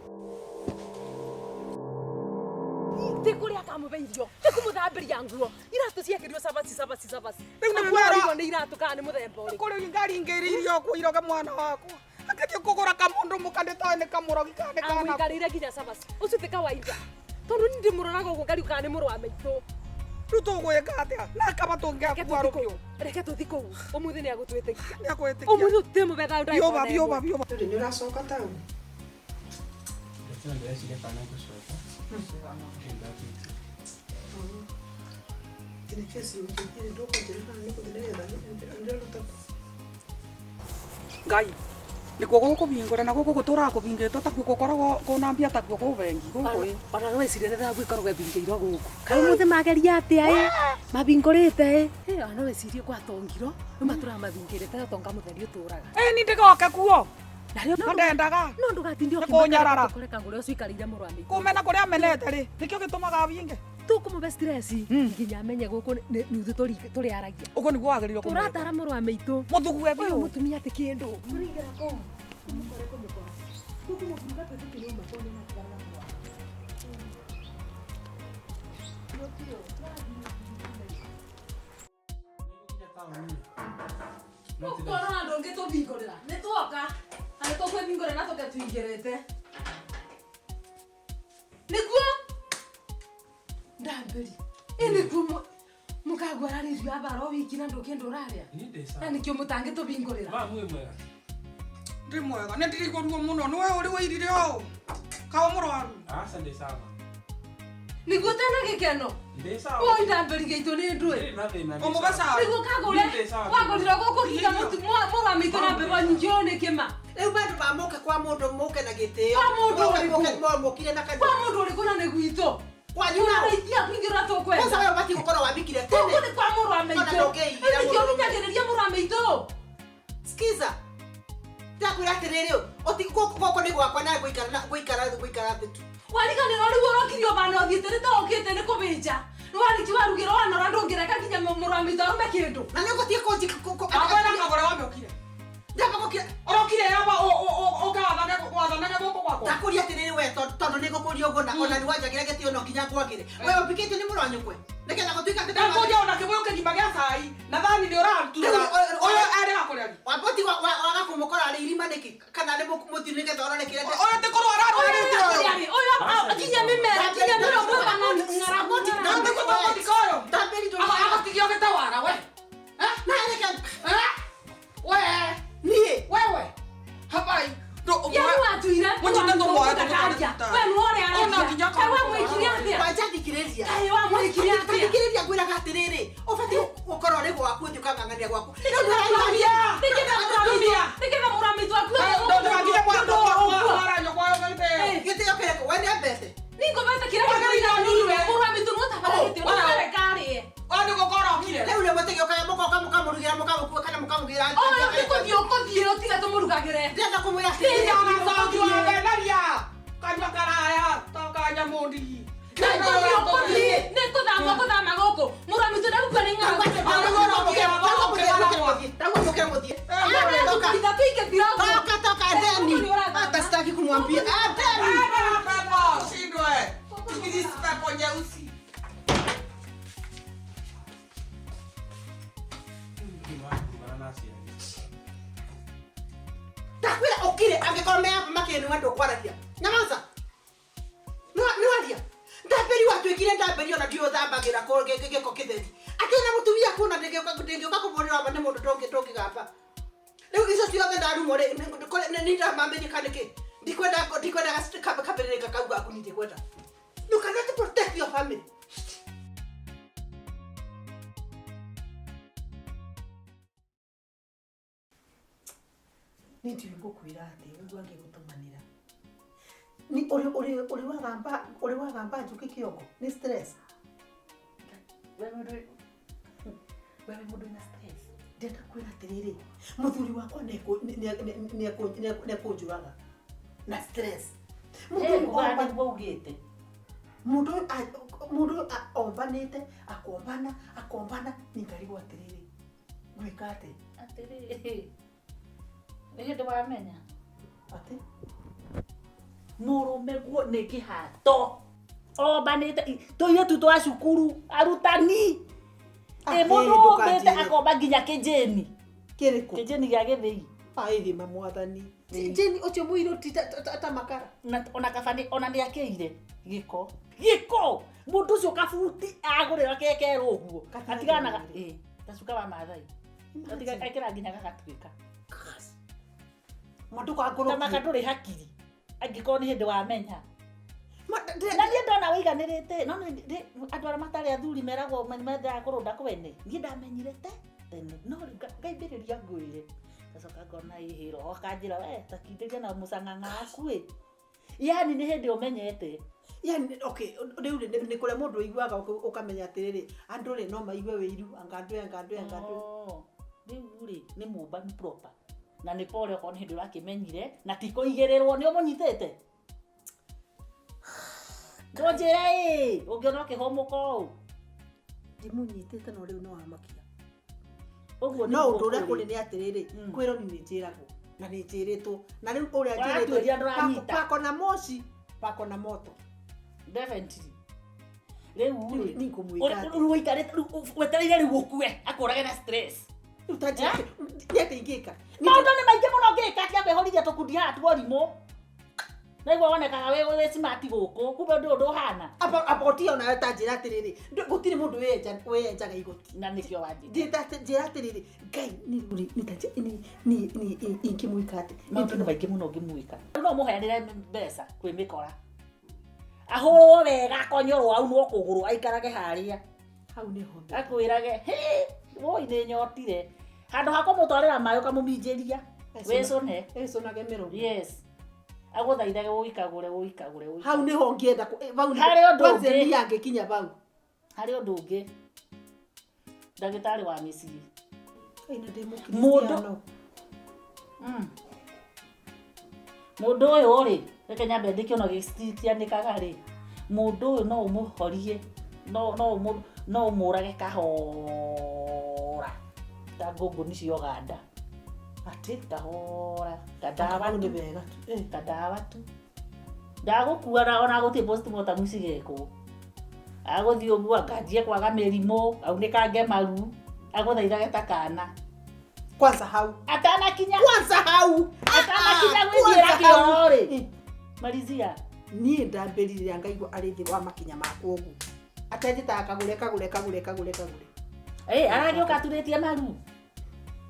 Ti kũrĩa akamũhe irio, ti kũmũthambĩria nguo. Iratũ ciekĩrirwo cabaci cabaci cabaci. Rĩu nĩ Ona no kwera. arigwo nĩ iratũ kana nĩ mũthemba ũrĩkũ. Kũrĩ ngari ingĩrĩirio kuo iroge mwana wakwa. Akĩthiĩ kũgũra kamũndũ mũka ndĩtoĩ nĩ kamũrogi kana nĩ kana. Amũikarĩire nginya cabaci. Ũcio ti kawaida. Tondũ niĩ ndĩmũroraga ũguo ngariu kana nĩ mũrũ wa maitũ. Rĩu tũgwĩka atĩa? Na kaba tũngĩakua rũkĩũ. Reke tũthiĩ kũu. Ũmũthĩ nĩ agũtwĩtĩkia. Nĩ agwĩtĩkia. Ũmũthĩ tũtimũbe thayũ ndagĩka Biũba ona biũba ĩmwe. biũba. Rĩu nĩ ũracoka taũni? Ndĩreciria kana ngũcoka. Ngai nĩkuo gũkũbingũra na gũkũ gũtũraga kũbingĩtwo takuo gũkoragwo kũna mbia takuo kũu bengi gũkũ ĩ. Ona no wĩcirie thabu ĩkoragwo ĩbingĩirwo gũkũ. Kaĩ ũmũthĩ mageria atĩa ĩ? Mabingũrĩte ĩ? Ona no wĩcirie gwatongirwo rĩu matũraga mabingĩrĩte gatonga mũtheri ũtũraga. Ĩ ni ndĩgoke kuo. Na rĩo Na ndendaga. no ndũgatinde Nĩ kũnyarara. ũkĩmaka kagũre ũcio ikarĩire mũrũ wa maitũ. Kũmena kũrĩa amenete rĩ nĩkĩo gĩtũmaga abinge. Tũkũmũbe stress nginya amenye gũkũ nĩ ithuĩ tũrĩaragia. Ũguo nĩguo wagĩrĩirwo kũmwĩka. Tũratara mũrũ wa maitũ. Mũthugue Ũyũ biũ. mũtumia ti kĩndũ. Tũraingĩra kũu. Tũmũkore kũmũkora. Tũkũmũburuga twĩtĩkĩre uma kũu nĩ atigana na mũrũ wa Tũkona ndũngĩtũbingũrĩra. Nĩ tuoka. Na nĩ tũkwĩbingũrĩra na tũke tũingĩrĩte. Nĩguo ndambĩri. Ĩ nĩguo mũkagwararĩrio athara o wiki na ndũkĩndũ ũrarĩa. Na nĩkĩo mũtangĩtũbingũrĩra. Ma mwĩ mwega. Ndĩ mwega nĩ ndirigwo ruo mũno nĩwe ũrĩ wairire ũũ. Kawa mũrwaru. Aca ndĩ sawa. Nĩguo tena gĩkeno. Ndĩ sawa. Oi ndambĩri gĩitũ nĩ ndũĩ. Ndirĩ na thĩna. ndĩ Ũmũbe sawa. sawa. Nĩguo kagũre Ndĩ sawa. wagũrĩrwo gũkũ nginya mũrũ wa maitũ na mbebo nyingĩ ũũ nĩ kĩma. Rĩu bandũ ba mũke kwa mũndũ mũke na gĩtĩo. Kwa mũndũ ũrĩkũ? Mũkire na Kwa kanua. mũndũ ũrĩkũ na nĩ gwitũ. Kwanyu nao. Tũraithia kũingĩra tũkwenda. Kwanza wewe ũbatiĩ gũkorwo wambikire tene. Gũkũ nĩ kwa mũrũ wa Ona maitũ. ndũngĩigĩra Nĩkĩo mũndũ. nginyagĩrĩria mũrũ wa maitũ. Skiza. Ndakwĩra atĩrĩrĩ gũkũ nĩ gwakwa na ngũikara na ngũikara ngũikara thĩ tu. Wariganĩrwo rĩu ũrokirio bana ũthiĩte nĩ ta ũkĩte nĩ kũbĩnja. Nĩ warĩki warugĩrwo wanora ndũngĩreka nginya mũrũ wa maitũ arume kĩndũ. Na nĩ ũgũthiĩ kũnji Akwena kagũre wamĩũkire. Ndamba gũkira. Ũrokire yaba ũka wathanage gũkũ gwakwa. Ndakũria atĩrĩrĩ we tondũ nĩ ngũkũria ũguo na ona nĩ wanjagĩra gĩtĩo no nginya ngwagĩre. We ũmbikĩte nĩ mũrũ wa nyũkwe. Nĩgetha gũtuĩka atĩ Ndakũria ona kĩbũyũ kĩgima gĩa cai na thani nĩ ũratura. Ũyũ erĩga kũrĩa. Wamboti waga kũmũkora arĩ irima nĩkĩ kana nĩ mũthiru nĩgetha orore kĩrĩa Ũyũ ti kũrwara arwarĩte ũyũ. Ũyũ akinya mĩmera kinya mĩromo kana ng'aragu. Agũtigia ũgĩtawara we. Na reke We. Niĩ. Wewe. Habai. Yaani watuire Mũnyite tũmware we nĩwore araria Kaĩ wamwĩkire atĩa Kwanja thikĩrĩria. Kaĩ wamwĩkire atĩa Thikĩrĩria ngwĩraga atĩrĩrĩ, ũbatiĩ gũkorwo ũrĩ gwaku ũthiĩ ũkang'ang'ania gwaku. Nĩgetha mũramitu akue Gĩtĩo kĩrĩkũ? We nĩambete. Nĩngũbete kĩrĩa kĩrĩa mũramitu nĩũtabara gĩtĩo nĩũrekarĩe Rĩu rĩ mũtigĩũkaga mũgoka mũkamũrugĩra mũkamũkua kana mũkamũgĩra. Ũyũ nĩ kũthiĩ ũkũthiĩ ũtiga tũmũrugagĩre. Ndĩrenda kũmwĩra atĩrĩrĩ. Kanua karaya ta kanyamũ ndigi. Nĩkũthiĩ ũkũthiĩ nĩkũthama ũkũthama gũkũ mũramitu ndagũkua nĩ ng'aragu. Toka toka ndeni. Hata sitaki kumwambia. Ah, ndeni. Shindwe. Tukijisi pepo nyeusi. Ndakwĩra ũkire angĩkorwo me haha makĩnua ndũkwaragia. Nyamaza. Nĩwaria. Ndambĩri watuĩkire ndambĩri ona ndiũĩ ũthambagĩra gĩko kĩtheri. Atĩ ona mũtumia kuona ndĩngĩũka kũbũrĩrwo aba nĩ mũndũ ndũngĩgamba. Rĩu icio ciothe ndarumwo rĩ, nĩ ndamamenyeka nĩkĩ? Ndikwenda kabĩrĩrĩka kau gaku niĩ ndikwenda. You cannot protect your family. Nĩ ndiũĩ ngũkwĩra atĩ ũguo angĩgũtũmanĩra. Nĩ ũrĩ wagamba ũrĩ wagamba njũkĩ kĩongo nĩ stress. Wewe mũndũ wĩna stress. Ndĩrenda kwĩra atĩrĩrĩ, mũthuri wakwa nĩekũnjũraga na stress. Mũndũ nĩguo ugĩte. Mũndũ ũyũ ombanĩte akombana akombana niĩ ngarigwo atĩrĩrĩ ngwĩka atĩa? Atĩrĩrĩ. Nĩ hĩndĩ wamenya. Atĩ? Mũrũme guo nĩ kĩhato. Ombanĩte tũirĩtu twa cukuru arutani. Ĩ mũndũ ũmbĩte akomba nginya kĩnjĩni. Kĩrĩkũ? Kĩnjĩni gĩa gĩthĩi. Aĩrĩ ma mwathani. Jeni ũcio mũirũ ti ta makara. Na ona kaba nĩ ona nĩ akĩire gĩko. Gĩko. Mũndũ ũcio kabuti agũrĩra kekerwo ũguo. Atiganaga ĩ ta cuka wa Maathai. Atiga ekĩra nginya gagatuĩka. Mũndũ kangũrũkie. Ta maka ndũrĩ hakiri. Angĩkorwo nĩ hĩndĩ wamenya. Na niĩ ndona wĩiganĩrĩte no andũ arĩa matarĩ athuri meragwo mendaga kũrũnda kwene. Niĩ ndamenyire te tene no rĩu ngaimbĩrĩria ngwĩre. Ngacoka ngona ĩhĩ roho akanjĩra we ta kindĩria na mũcang'ang'a waku ĩ. Yaani nĩ hĩndĩ ũmenyete. Yaani okay rĩu rĩ nĩ kũrĩa mũndũ ũiguaga ũkamenya atĩrĩrĩ andũ rĩ no maigue wĩiru anga andũ anga andũ anga andũ. Rĩu rĩ nĩ mũmbanu proper. Na nĩ pole okorwo nĩ hĩndĩ ũrakĩmenyire na ti kũigĩrĩrwo nĩ ũmũnyitĩte. Ndũnjĩre ĩ ũngĩona ũkĩhũmũka ũũ. Ndimũnyitĩte no rĩu no wamakia. Ũguo no ũndũ ũrĩa kũrĩ nĩ atĩrĩrĩ kwĩrwo nĩ njĩragwo na nĩ njĩrĩtwo na rĩu ũrĩa njĩrĩtwo pako na moshi pako na moto. Definitely. Rĩu rĩ nĩngũmwĩka rĩu ũikarĩte wetereire rĩu ũkue akũrage na stress. Rĩu ta njĩra nĩ atĩa ingĩka? Maũndũ nĩ maingĩ mũno ũngĩka tiga kwĩhorithia tũkundi haha tuorimũ. Naigua wonekaga wĩ smart gũkũ kumbe ũndũ ũyũ ndũhana. Aba onawe ta njĩra atĩrĩrĩ gũtirĩ mũndũ wĩyenjaga igoti. Na nĩkĩo wanjĩra. Njĩra atĩrĩrĩ Ngai niĩ ingĩmwĩka atĩa? Maũndũ nĩ maingĩ mũno ũngĩmwĩka. No ũmũheanĩre mbeca kwĩ mĩkora. Ahũrwo wega akonyorwo aunwo kũgũrũ aikarage harĩa. Hau nĩho. Akwĩrage hĩ woi nĩ nyotire. Handũ ha kũmũtwarĩra maĩ ũkamũminjĩria. Wĩcũne. Wĩcũnage mĩromo. Yes. Agũthaithage ũikagũre ũikagũre. Hau nĩho ngĩenda bau harĩ ũndũ ũngĩ. Niĩ angĩkinya bau. Harĩ ũndũ ũngĩ. Ndagĩtarĩ wa mĩciĩ. Ngai na ndĩ mũkristiano. Mũndũ ũyũ rĩ reke nyambe ndĩke ona gĩcitianĩkaga rĩ mũndũ ũyũ no ũmũhorie no ũmũrage kahora ta ngũngũni cia Ũganda. Atĩ kahora kandawa tu wega kandawa tu ndagũkua ona gũtirĩ postmortem cigekwo. Agũthiĩ ũguo akanjie kwaga mĩrimũ, aunĩkange maru, agũthaithage ta kana. Kwanza hau. Atanakinya. Kwanza hau. Atanakinya Ah, gwĩthiĩra kwanza hau. kĩoro rĩ. Malizia. Niĩ ndambĩrire ngaigua arĩ thĩ wa makinya makwa ũguo. Atenjĩtaga kagũre kagũre kagũre kagũre kagũre. Ĩ, aragĩũka aturĩtie maru.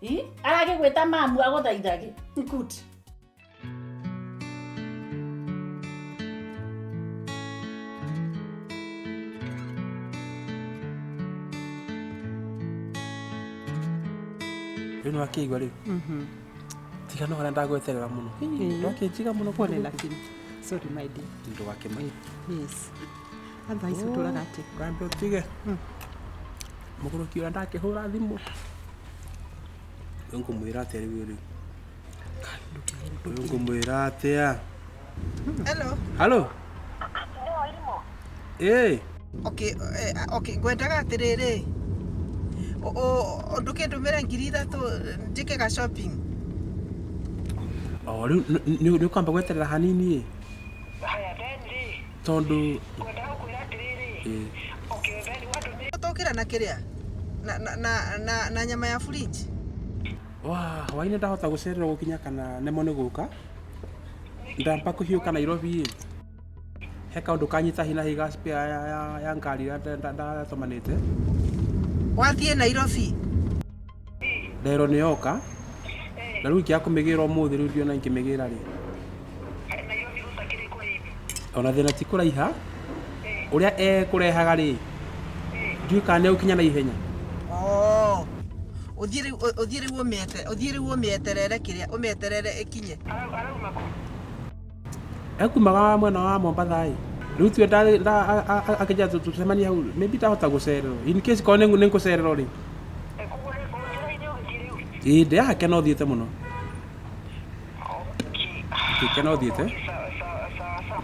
Ĩ, aragĩgwĩta mamu agũthaithage. Good. Rĩu nĩ wakĩigua rĩu tiga no harĩa ndagweterera mũno ndwakĩnjiga mũno Pole lakini. Sorry my dear. Ndũgakĩmake. Yes. Otherwise ũtũraga atĩa? Wambe ũtige mũgũrũki ũrĩa ndakĩhũra thimũ rĩu ngũmwĩra atĩa rĩu rĩu rĩu ngũmwĩra atĩa? Hello. Halo. Ĩ. Okay, okay, ngwendaga atĩrĩrĩ. Ndũkĩndũmĩre 3,000 njĩke ga shopping. O rĩu nĩ ũkwamba gweterera hanini ĩ tondũ ĩ Tũkĩra na kĩrĩa? Na na na na, na nyama ya fridge. Wa hwainĩ ndahota gũcererwo gũkinya kana nemwo nĩ gũka ndamba kũhiũka Nairobi ĩ he kaũndũ kanyita hi na hi ga spare ya ngari ĩrĩa ndatũmanĩte. Wathiĩ Nairobi. Nderwo nĩ yoka na rĩu ingĩaga kũmĩgĩra ũmũthĩ rĩu ndiona ingĩmĩgĩra rĩ. Ona thĩna ti kũraiha ũrĩa ekũrehaga rĩ ndiũĩ kana nĩ egũkinya na ihenya. Oh. Ũthiĩ rĩu ũthiĩ rĩu ũmĩete ũthiĩ rĩu ũmĩeterere kĩrĩa ũmĩeterere ĩkinye. Ekumaga mwena wa Mombatha ĩ rĩu tuwe akĩnjĩra tũcemanie hau maybe ndahota gũcererwo in case korwo nĩ ngũcererwo rĩ ĩ ndĩ haha kena ũthiĩte mũno kena ũthiĩte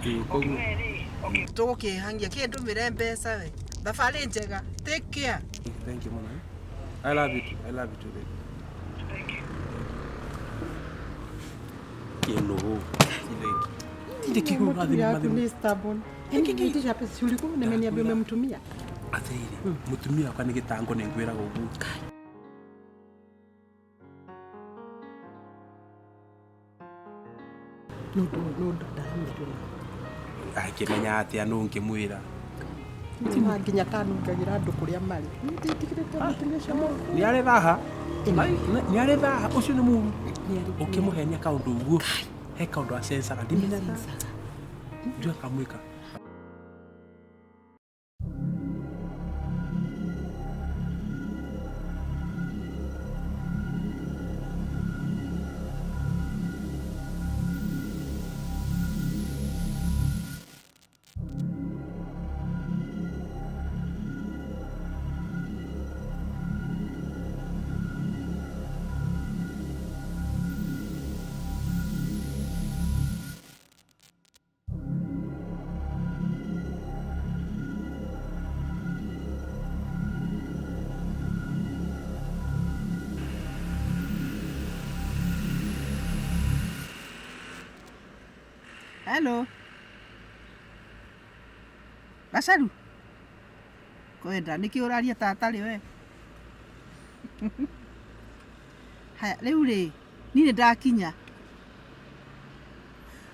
ĩ koguo Tũgũkĩhangia kĩndũmĩre mbeca we. Thabarĩ njega. Take care. Thank you mũno. I love you too. I love you too baby. Kĩnũgũ. Tinde kĩhũra thimũ Yaku mathimũ. ni stubborn. Nitisha pesa si ulikuwa umeniambia umemtumia. Atĩrĩrĩ, mũtumia wakwa nĩ gĩtango nĩ ngwĩraga ũguo. No no no ndaramenya na. Akĩmenya atĩa nũ ngĩmwĩra. Nĩ nginya kanungagĩra andũ kũrĩa marĩ. Nĩndĩtigĩrĩte mũtumia ũcio mũru. Nĩ arĩ thaha. Nĩ arĩ thaha ũcio nĩ mũru. Ũkĩmũhenia kaũndũ ũguo he kaũndũ acencaga ndimenyaga. Ndiũĩ akamwĩka. Hello. Gacaru. Kwenda nĩkĩ ũraria ta atarĩ we? Haya, rĩu rĩ, niĩ nĩ ndakinya.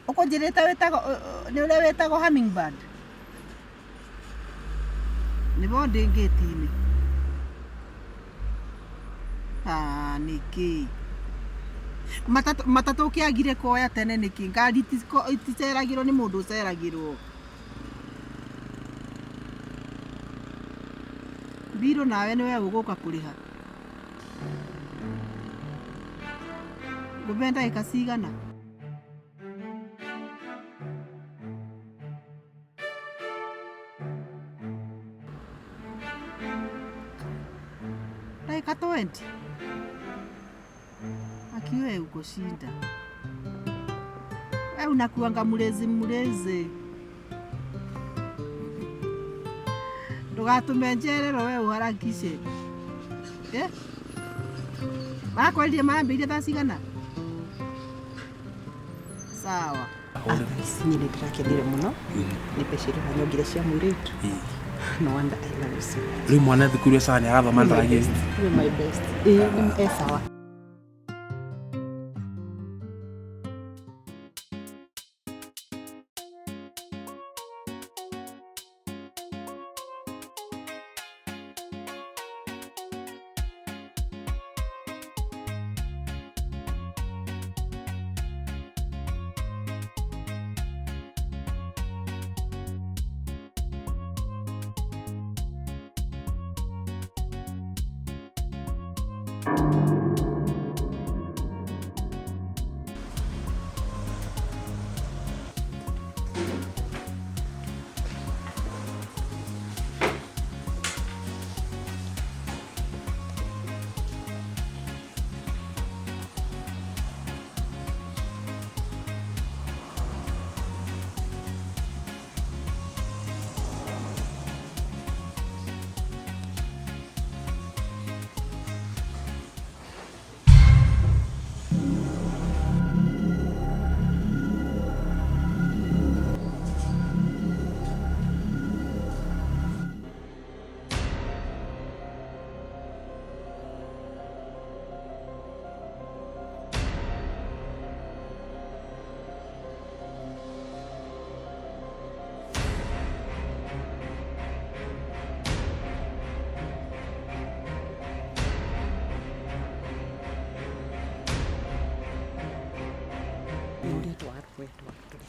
Ũkũnjĩrĩte wĩtagwo nĩ ũrĩa wĩtagwo hummingbird? Nĩbo ndĩ ngĩti-inĩ. Ah, nĩkĩ? Matatũ matatũ ũkĩagire kuoya tene nĩkĩ? Ngari iticeragĩrwo nĩ mũndũ ũceragĩrwo. Mbirũ nawe nĩwe ũgũka kũrĩha. Ngũbe ndagĩka cigana? Ndagĩka 20? Akiwe uko shinda. We unakuanga mlezi mlezi. Ndũgatũme njererwo we ũharakishe. Eh? Marakwendire marambĩrĩirie thaa cigana? Sawa. Ici niĩ nĩ ndĩrakenire mũno nĩ mbeca iria ũranyongire cia mũirĩtu. No wonder I love you so much. Rĩu mwana thukuru ĩyo sawa nĩ arathoma You're my ndaragie. best. You're my best. Ĩĩ, nĩ e sawa.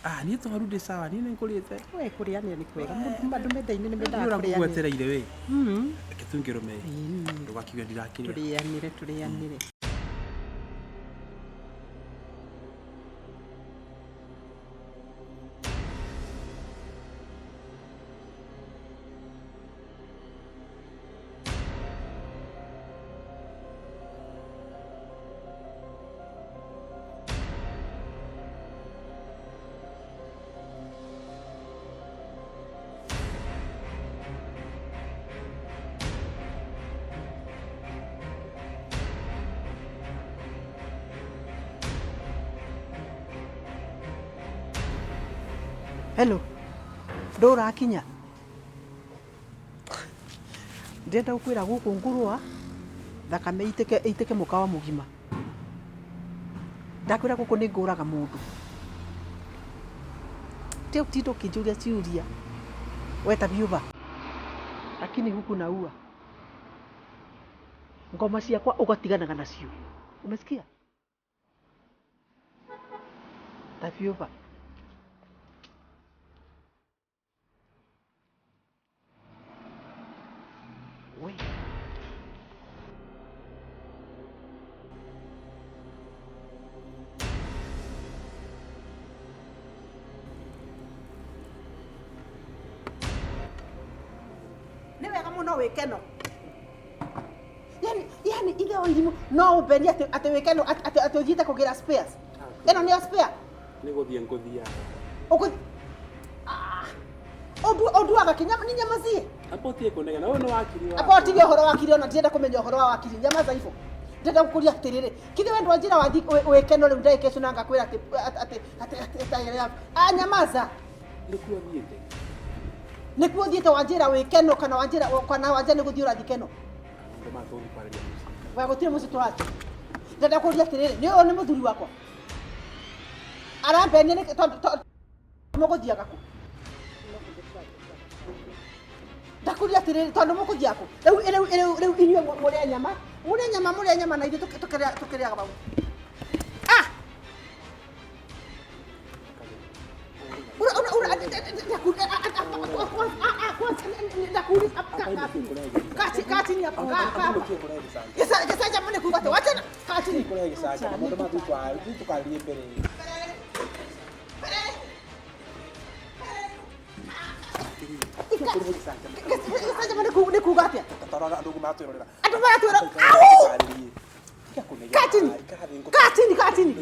Ah, niĩ twaru ndĩ sawa, niĩ nĩ ngũrĩte. We kũrĩanĩra nĩ kwega. Mũndũ andũ mendaine nĩ mendaga Nĩ kũrĩanĩra. ũrĩa we. Mm. Reke tungĩrũme. Ĩĩ. Ndũgakiuge ndirakĩrĩa. Tũrĩanĩre, tũrĩanĩre. Hello. Ndũrakinya. Ndĩrenda gũkwĩra gũkũ ngũrũa thakame itĩke itĩke mũkawa mũgima. Ndakwĩra gũkũ nĩ ngũraga mũndũ. Tiga gũtinda ũkĩnjũria ciũria. We ta biũba. Lakini huku naua. Ngoma ciakwa ũgatiganaga nacio. Umesikia? Ta biũba. We. Nĩ wega mũno wĩkeno. Yani, yani ithe wa irimũ no ũmbenie atĩ atĩ wĩkeno atĩ atĩ atĩ ũthiĩte kũgĩra spares. Ĩno nĩyo spare. Nĩ gũthiĩ ngũthiaga. Ũgũthi ũnduaga kĩ nyama nĩ nyama cie. Amba ũtige kũnegena, ũyũ nĩ wakiri wakwa. Amba ũtige ũhoro wa kiri ona ndirenda kũmenya ũhoro wa wakiri nyama za ibo. Ndĩrenda gũkũria atĩrĩrĩ, kithĩ we ndwanjĩra wathi wĩkeno rĩu ndagĩka icio na ngakwĩra atĩ atĩ atĩ atĩ a nyamaza. Nĩkuo thiĩte. Nĩkuo ũthiĩte wanjĩra wĩkeno kana wanjĩra kana wanjĩra nĩ gũthiĩ ũrathiĩ keno. Maũndũ maya tũgũthiĩ kwarĩria mũciĩ. We gũtirĩ mũciĩ tũrathiĩ. Ndĩrenda kũria atĩrĩrĩ, nĩ ũyũ nĩ mũthuri wakwa. Arambenia nĩkĩ tondũ mũgũthiaga kũ? Ndakũria atĩrĩrĩ, tondũ mũkũthiaga kũ? Rĩu rĩu rĩu rĩu inyuĩ mũrĩe nyama, mũrĩe nyama mũrĩe nyama na ithuĩ tũkĩrĩa tũkĩrĩaga vau. Ah! Ura ura ura ndakuuliza kaa chini hapo kaa kaa. Gĩcanjama nĩ kuuga atĩ wachana kaa chini. Kũrehe gĩcanjama, maũndũ maya tũthiĩ tũkarĩrie mbere. Gĩcanjama nĩ kuuga atĩa? Tarora andũ ũguo maratwĩrorera. Andũ maratwĩra au! Kaa chini. Kaa chini, kaa chini.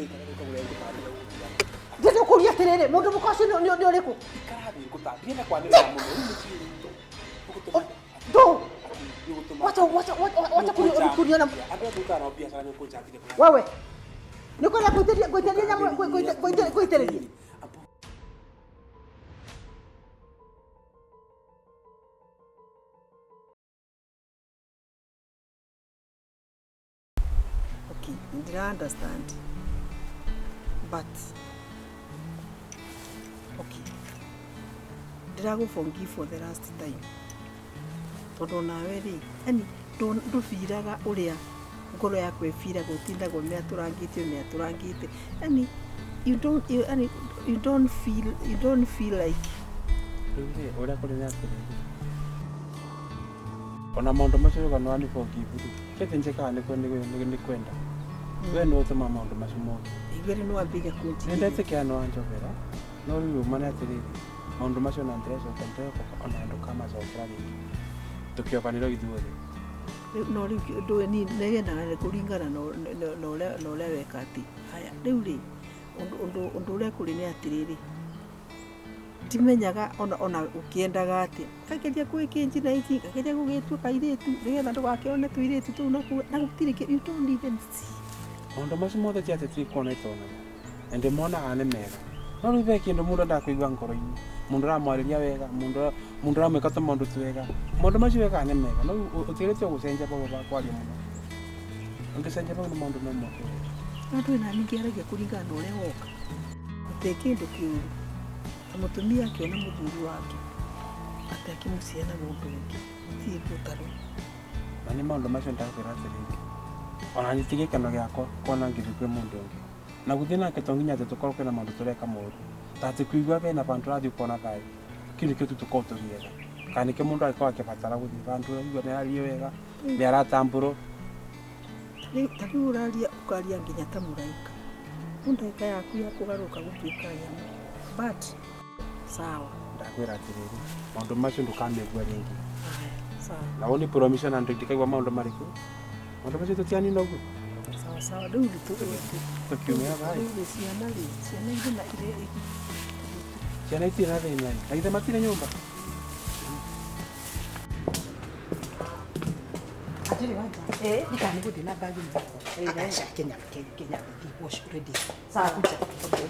Ndĩrenda gũkũria atĩrĩrĩ, mũndũ mũka ũcio nĩ ũrĩkũ? Ndĩrenda kwanĩrĩra mũno, rĩu mũciĩ Ndũ. Wacha wacha wacha kuniona Andũ aya tũrutaga nao biacara nĩ ũkũnjatire. wewe. Nĩ ũkwenda ngũitĩrĩrie ngũitĩrĩrie nyamũ ngũitĩrĩrie. Ndira understand. But okay. Ndirago forgive for the last time. Tondu nawe ri, yani ndubiraga uria ngoro yaku ĩbiraga ũtindaga ũmĩatũrangĩte ũmĩatũrangĩte. Yani you don't you, yani, you don't feel you don't feel like Rĩu rĩ ũrĩa kũrĩ nĩ atĩrĩrĩ ona maũndũ macio uga nĩ forgive rĩ kĩndĩ njĩkaga nĩ kwenda we nĩ ũtũma maũndũ macio moke igwere no wambiga nĩ kunjigĩrĩria. ndetĩkĩra nĩ wanjobera no rĩu ũma nĩ atĩrĩrĩ maũndũ macio na ndĩrecoka ndĩrecoka ona ndũkamacokera rĩngĩ tũkĩobanĩrwo ithuothe. No rĩu ndũĩ ni nĩgendaga kũringana na ũrĩa weka atĩ haya rĩu rĩ ũndũ ũrĩa kũrĩ nĩ atĩrĩrĩ ndimenyaga ona ũkĩendaga atĩa kageria gwĩkĩnji na ici kageria gũgĩtua kairĩtu nĩgetha ndũgakĩone tũirĩtu tũu na gũtirĩ you don't even see. Maũndũ macio mothe ti atĩ tikuona itonaga na ndĩmonaga nĩ mega no rĩu he kĩndũ mũndũ endaga kũigua ngoro-inĩ mũndũ ũramwarĩria wega mũndũ ũramwĩka tũmaũndũ twega maũndũ macio wekaga nĩ mega no ũtigĩrĩte gũcenjia bau bakwaria mũno ũngĩcenjia bau nĩ maũndũ no moke wega. No ndũĩ nani ngĩaragia kũringana na ũrĩa woka gũtirĩ kĩndũ kĩũru ta mũtumia akĩona mũthuri wake atĩ akĩmũciara na mũndũ ũngĩ gũtirĩ ũndũ ũtarĩ. Na nĩ maũndũ macio ndakwĩra atĩrĩrĩ ona niĩ ti gĩkeno gĩakwa kuona ngĩthiĩ kwĩ mũndũ ũngĩ na gũthiĩ nake to nginya atĩ tũkorwo kwĩna maũndũ tũreka moru ta atĩ kũigua bena bandũ ũrathiĩ ũkona thayũ kĩu nĩkĩo tu tũkorwo tũgĩetha kana nĩkĩo mũndũ angĩkorwo akĩbatara gũthiĩ bandũ ũraigua nĩ araria wega nĩ aratambũrwo. Ta rĩu ũraria ũkaria nginya ta mũraika rĩu ndagĩka yaku ya kũgarũrũka gũtuĩka nyamũ but sawa. Ndakwĩra atĩrĩrĩ maũndũ macio ndũkamegua rĩngĩ. Sawa. Na ũni promise na ndikaigua maũndũ marĩkũ maũndũ macio tũtianina ũguo. Sawa sawa rĩu tũkiumĩra thayũ. Rĩu ciana rĩ ciana irĩ na irĩ ciana itirĩ na thĩna na githĩ matirĩ nyũmba. Atĩrĩ wanja ndikana nĩ gũthiĩ na bagi ĩno Kenya Kenya wash ready. Sawa. Kuja. Okay.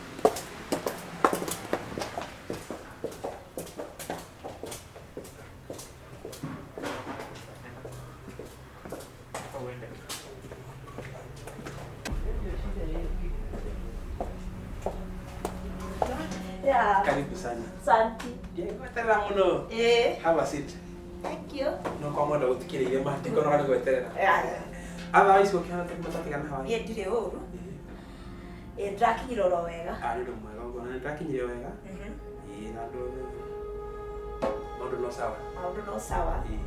Yeah. Karibu sana. Asante. Ndiegweterera mũno. Have a seat. Thank you. No kwa mwenda gũtikĩrĩire ma ndikonoga nĩ gweterera. Aya. Otherwise ũkĩhana ta matatigana hawa. Niĩ ndirĩ ũru. Ĩ ndĩrakinyire oro wega. Ah, nĩ ũndũ mwega ũguo na nĩndakinyire wega. Ĩĩ na andũ maũndũ no sawa. Maũndũ no sawa. Ĩĩ.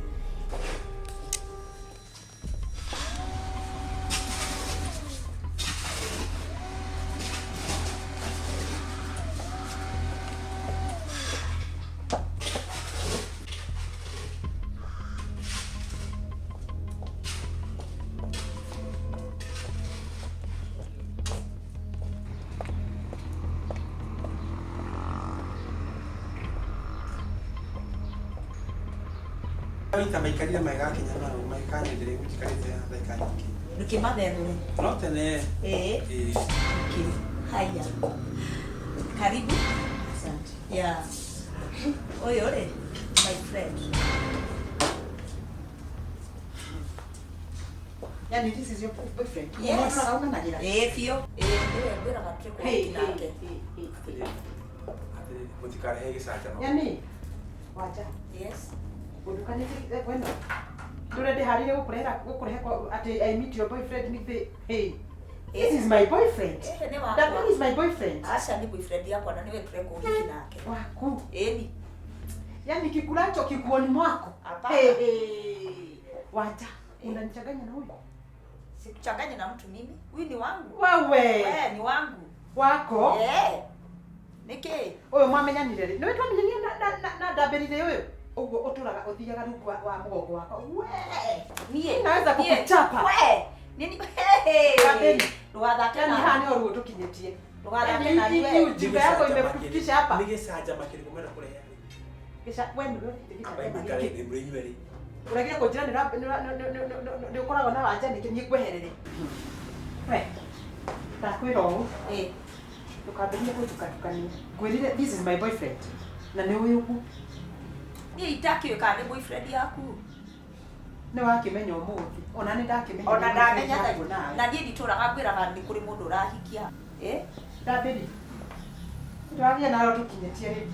Ita maikarire magakinya nao maikanyendere gũtikarĩte ndagĩka nyingĩ. Ndũkĩmatherũre. No tene. Ĩĩ. Ĩĩ. Okay. Haya. Karibu. Asante. Yeah. Ũyũ rĩ, my friend. Yani this is your boyfriend? Yes. Ũratũraga ũnanagĩra? Ĩĩ biũ. Ĩĩ nĩwe ngwĩraga tũrĩ Hey, kũhiki nake. Atĩrĩrĩ mũtikarehe gĩcanjama. Yani wanja. Yes. Ũndukanĩte weno. Ndũrĩa ndĩharĩire gũkũrehe atĩ I meet your boyfriend nĩ hey. This is my boyfriend. Ĩĩ nĩ wakwa. That man is my boyfriend. Aca nĩ boyfriend yakwa na nĩwe tũreka ũhiki nake. Waku. Ĩni. Yani kikulacho kikuoni mwako. Hapana. Hey, hey. Wanja, unanichanganya na huyu? Sikuchanganya na mtu mimi. Huyu ni wangu. Wewe. We ni wangu. Wako? Eh. Nĩkĩ? Ũyũ mwamenyanire rĩ? Nĩwe twamenyanire na ndambĩrire ũyũ. Ũguo ũtũraga ũthiaga rungu wa mũgongo wakwa. We. Niĩ Naweza kukuchapa. We. Nini? Hey. Wambeni. Ndũgathake Yani na haha nĩho ruo tũkinyĩtie. Ndũgathake na Hii niwe. ujinga yako imekufikisha hapa. Nĩ gĩcanjama kĩrĩkũ mwenda kũrehe? Gĩca we nĩwe ũrete gĩcanjama Mũikare gĩkĩ. thĩ mũrĩ inyuerĩ. Ũregire kũnjĩra nĩ ũkoragwo na wanja nĩkĩ niĩ ngweherere. We. Ndakwĩra ũũ. Ĩĩ. Ndũkambĩrĩrie kũndukatukania. Ngwĩrire this is my boyfriend. Na nĩ ũyũ ũguo. Niĩ itakĩũĩ kana nĩ boyfriend yaku. Nĩ wakĩmenya ũmũthĩ. Ona nĩ ndakĩmenya. Ona ndamenya nawe. Na niĩ nditũraga ngwĩraga nĩ kũrĩ mũndũ ũrahikia. Ndambĩri. Twagĩa nayo tũkinyĩtie rĩ.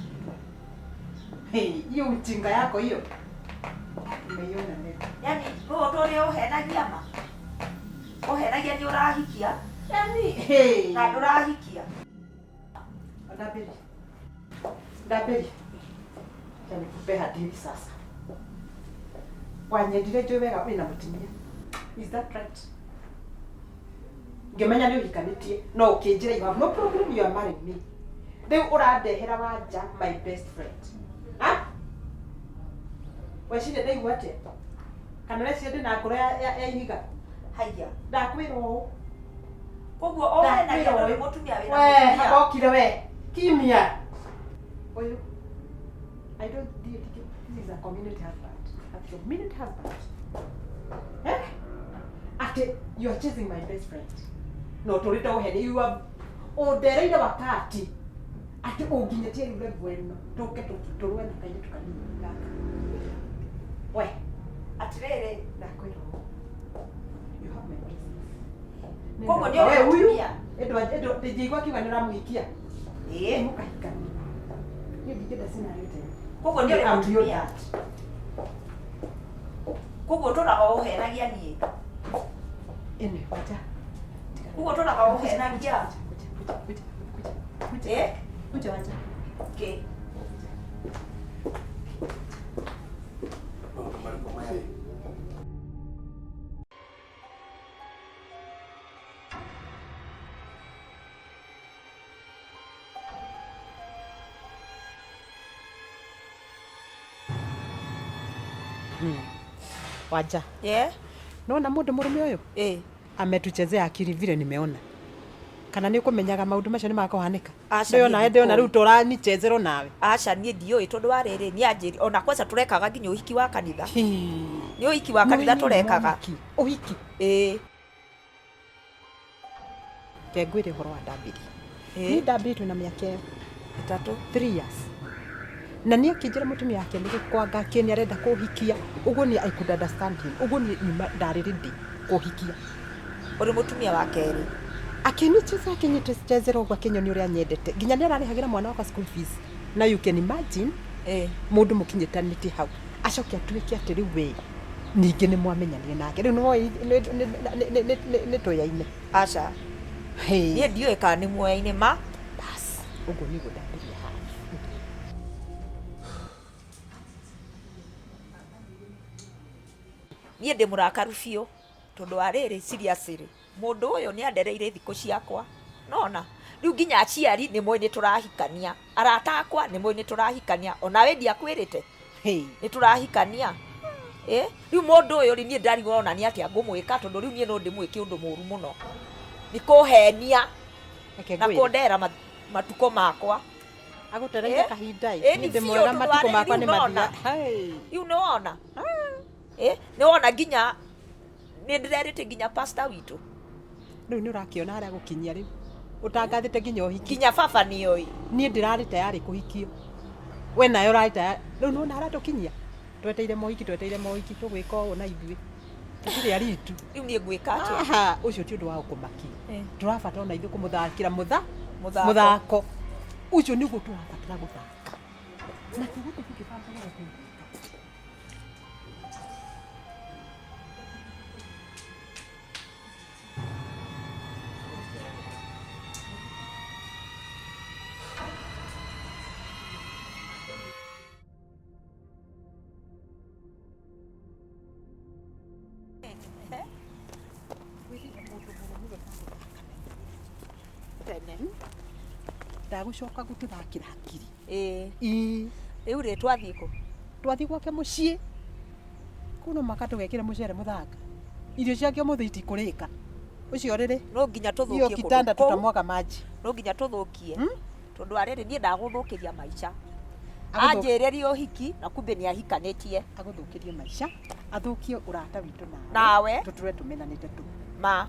Hey, hiyo ujinga yako hiyo. Umeiona leo. Yani rũũ ũrĩa ũhenagia ma. Ũhenagia nĩ ũrahikia. Yani, hey. Na ndũrahikia. Ndambĩri. Ndambĩri. Acha nikupe hadithi sasa. Wanyendire njũĩ wega wĩna mũtumia. Is that right? Ngĩmenya nĩ ũhikanĩtie no ũkĩnjĩra you have no problem, you are marrying me. Rĩu ũrandehera Wanja my best friend. Ha? Weciria ndaigua atĩa? Kana ũreciria ndĩna ngoro ya ihiga? Haiya. Ndakwĩra ũũ. Koguo ũhenagia ndũrĩ mũtumia wĩna We, mũtumia. hakokire we. Kimya. Ũyũ. I don't think this is a community husband. A community husband. Eh? Ate, you are chasing my best friend. No, tũrĩte ũheni. You are ũndereire wakati. Ate ũnginyĩtie rĩu level ĩno. Tũke tũrũe na kairĩtu kanini gaka. We. Atĩrĩrĩ. Ndakwĩra ũũ. You have my blessings. Koguo nĩ ũrĩ We huyu mũtumia? Ndingĩigua akiuga nĩ ũramũhikia. Ĩĩ. Mũkahikania. Niĩ ndingĩenda scenario ta ĩyo. Koguo nĩ ũrĩ I'm beyond mũtumia? that. Koguo ũtũraga ũhenagia niĩ? Ĩno, wacha. Koguo ũtũraga ũhenagia? Kuja. Eh? Kuja wacha. Kĩ? Maũndũ marĩkũ maya ĩ? Waja. Yeah. Nona mũndũ mũrũme ũyũ? Ametuchezea akili vile nimeona. Kana nĩ ũkũmenyaga maũndũ macio nĩ makũhanĩka? Aca, Ndĩona niĩ ndĩona ndikũĩ. rĩu tũranichezerwo nawe. Aca niĩ ndiũĩ tondũ wa rĩrĩ nĩ anjĩri ona kwanza tũrekaga nginya ũhiki wa kanitha. Nĩ ũhiki wa kanitha tũrekaga. Ũhiki? Ĩĩ. Reke ngwĩre ũhoro wa Ndambĩri. Ĩĩ. Niĩ Ndambĩri twĩna mĩaka ĩyo. 3. 3 years. Na nĩ akĩnjĩra mũtumia wake nĩ gũkwanga kĩ nĩ arenda kũhikia. Ũguo niĩ I could understand him. Ũguo niĩ nyuma ndarĩ ready kũhikia. Ũrĩ mũtumia wa kerĩ. Akĩnicheza akĩnyitechezera ũguo akĩnyonia ũrĩa anyendete. Nginya nĩ ararĩhagĩra mwana wakwa school fees. Na you can imagine mũndũ mũkinyĩtanĩtie hau. Acoke atuĩke atĩ rĩu we ningĩ nĩ mwamenyanire nake. Rĩu nĩwoĩ nĩ tũyaine. Aca. Niĩ ndiũĩ kana nĩ muoyaine ma. Bas, ũguo nĩguo ndambĩrĩria haha. Niĩ ndĩ mũrakaru biũ tondũ wa rĩrĩ seriously mũndũ ũyũ nĩ andereire thikũ ciakwa. Nona rĩu nginya aciari nĩ moĩ nĩ tũrahikania, arata akwa nĩ moĩ nĩ tũrahikania, onawe ndiakwĩrĩte nĩ tũrahikania. Rĩu mũndũ ũyũ rĩ niĩ ndarigwo ona nĩ atĩa ngũmwĩka tondũ rĩu niĩ no ndĩmwĩke ũndũ mũru mũno. Nĩ kũhenia na kũndera matukũ makwa. Agũtereire kahinda ĩ. Ĩni Niĩ ndĩ biũ mwega tondũ wa matukũ rĩrĩ makwa rĩu nĩ nona. mathira. Rĩu nĩ wona? Nĩ wona nginya nĩ ndĩrerĩte nginya pastor witũ. Rĩu nĩ ũrakĩona harĩa gũkinyia rĩu. Ũtangathĩte nginya ũhiki. Nginya baba nĩoĩ. Niĩ ndĩrarĩ tayarĩ kũhikio. We nawe ũrarĩ tayarĩ. Rĩu nĩwona harĩa tũkinyia? Tweteire mohiki, tweteire mohiki tũgwĩka ũũ na ithuĩ. Tũtirĩ aritu. Rĩu niĩ ngwĩka atĩa? Aha, ũcio ti ũndũ wa gũkũmakia. Tũrabatara ona ithuĩ kũmũthakĩra Mũthako. mũthako. Ũcio nĩguo tũrabatara gũthaka. Na tũgũthiĩ tũkĩbangaga gũkũ. Tene. Ndagũcoka gũtũthakĩra hakiri. Ĩĩ. Rĩu rĩ twathiĩ kũ? Twathiĩ gwake mũciĩ. Kũu no mũhaka tũgekĩre mũcere mũthanga. Irio ciake ũmũthĩ itikũrĩka. Ũcio rĩrĩ. No nginya tũthũkie Hiyo kũndũ kitanda kũu. tutamwaga maji. No nginya tũthũkie. Tondũ wa rĩrĩ niĩ ndagũthũkĩria maica. Agũthũ- Anjĩrĩrie ũhiki na kumbe nĩ ahikanĩtie. Agũthũkĩrie maica, athũkie ũrata witũ nawe. Nawe. Tũtũre tũmenanĩte tu. Ma.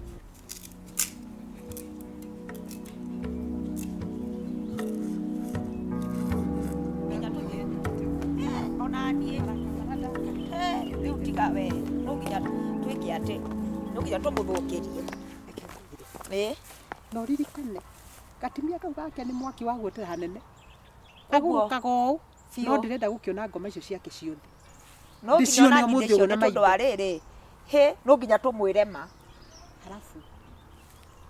Ona niĩ. Rĩu ti Tiga we no nginya twĩke atĩ no nginya tũmũthũkĩrie. Ĩĩ. Na ũririkane gatimia kau gake nĩ mwaki wa guotera hanene. Ũguo. Agũkaga ũũ Biũ. no ndĩrenda gũkĩona ngoma icio ciake ciothe. No nginya Ndĩcione ona ũmũthĩ ndĩcione ũguo na tondũ wa rĩrĩ hĩ no nginya tũmwĩre ma. Halafu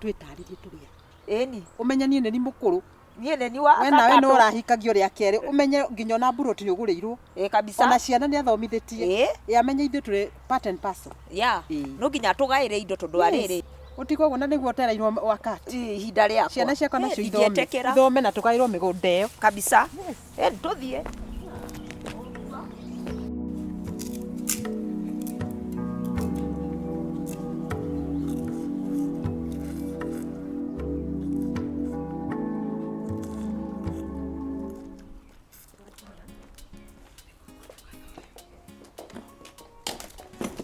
twĩtarĩrie tũrĩa. Ĩni. Ũmenye niĩ nĩ ni mũkũrũ. Niĩ nĩ ni wa We nawe no gatatũ. ũrahikagio rĩa kerĩ ũmenye nginya ona mburoti nĩ ũgũrĩirwo. Ĩ kabisa. Ona ciana nĩ athomithĩtie. Ĩ. Amenye ithuĩ tũrĩ part and parcel. Ya. No nginya tũgaĩre indo tondũ wa rĩrĩ. Ũtigwo ũguo na nĩguo ũtereirwo wakati. Ihinda rĩakwa. Ciana ciakwa nacio ithome. Ndingĩtĩkĩra. Ithome na tũgaĩrwo mĩgũnda ĩyo. Kabisa. Ĩ tũthiĩ.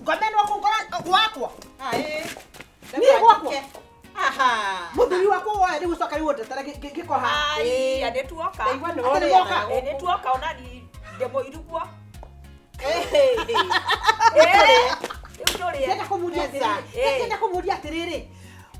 Ngomeno kũngora gwakwa. Niĩ gwakwa. Mũthuri wakwa woya rĩu ũcoka rĩu ũndetere ngĩkoha. Aiya nĩ tuoka. Ndaigua nĩ Atĩ nĩ ũrĩaga. muoka? Ĩ nĩ tuoka ona ni ndĩmũiru guo. Rĩu tũrĩe. Ndĩrenda kũmũria atĩrĩrĩ. Ndĩrenda kũmũria atĩrĩrĩ.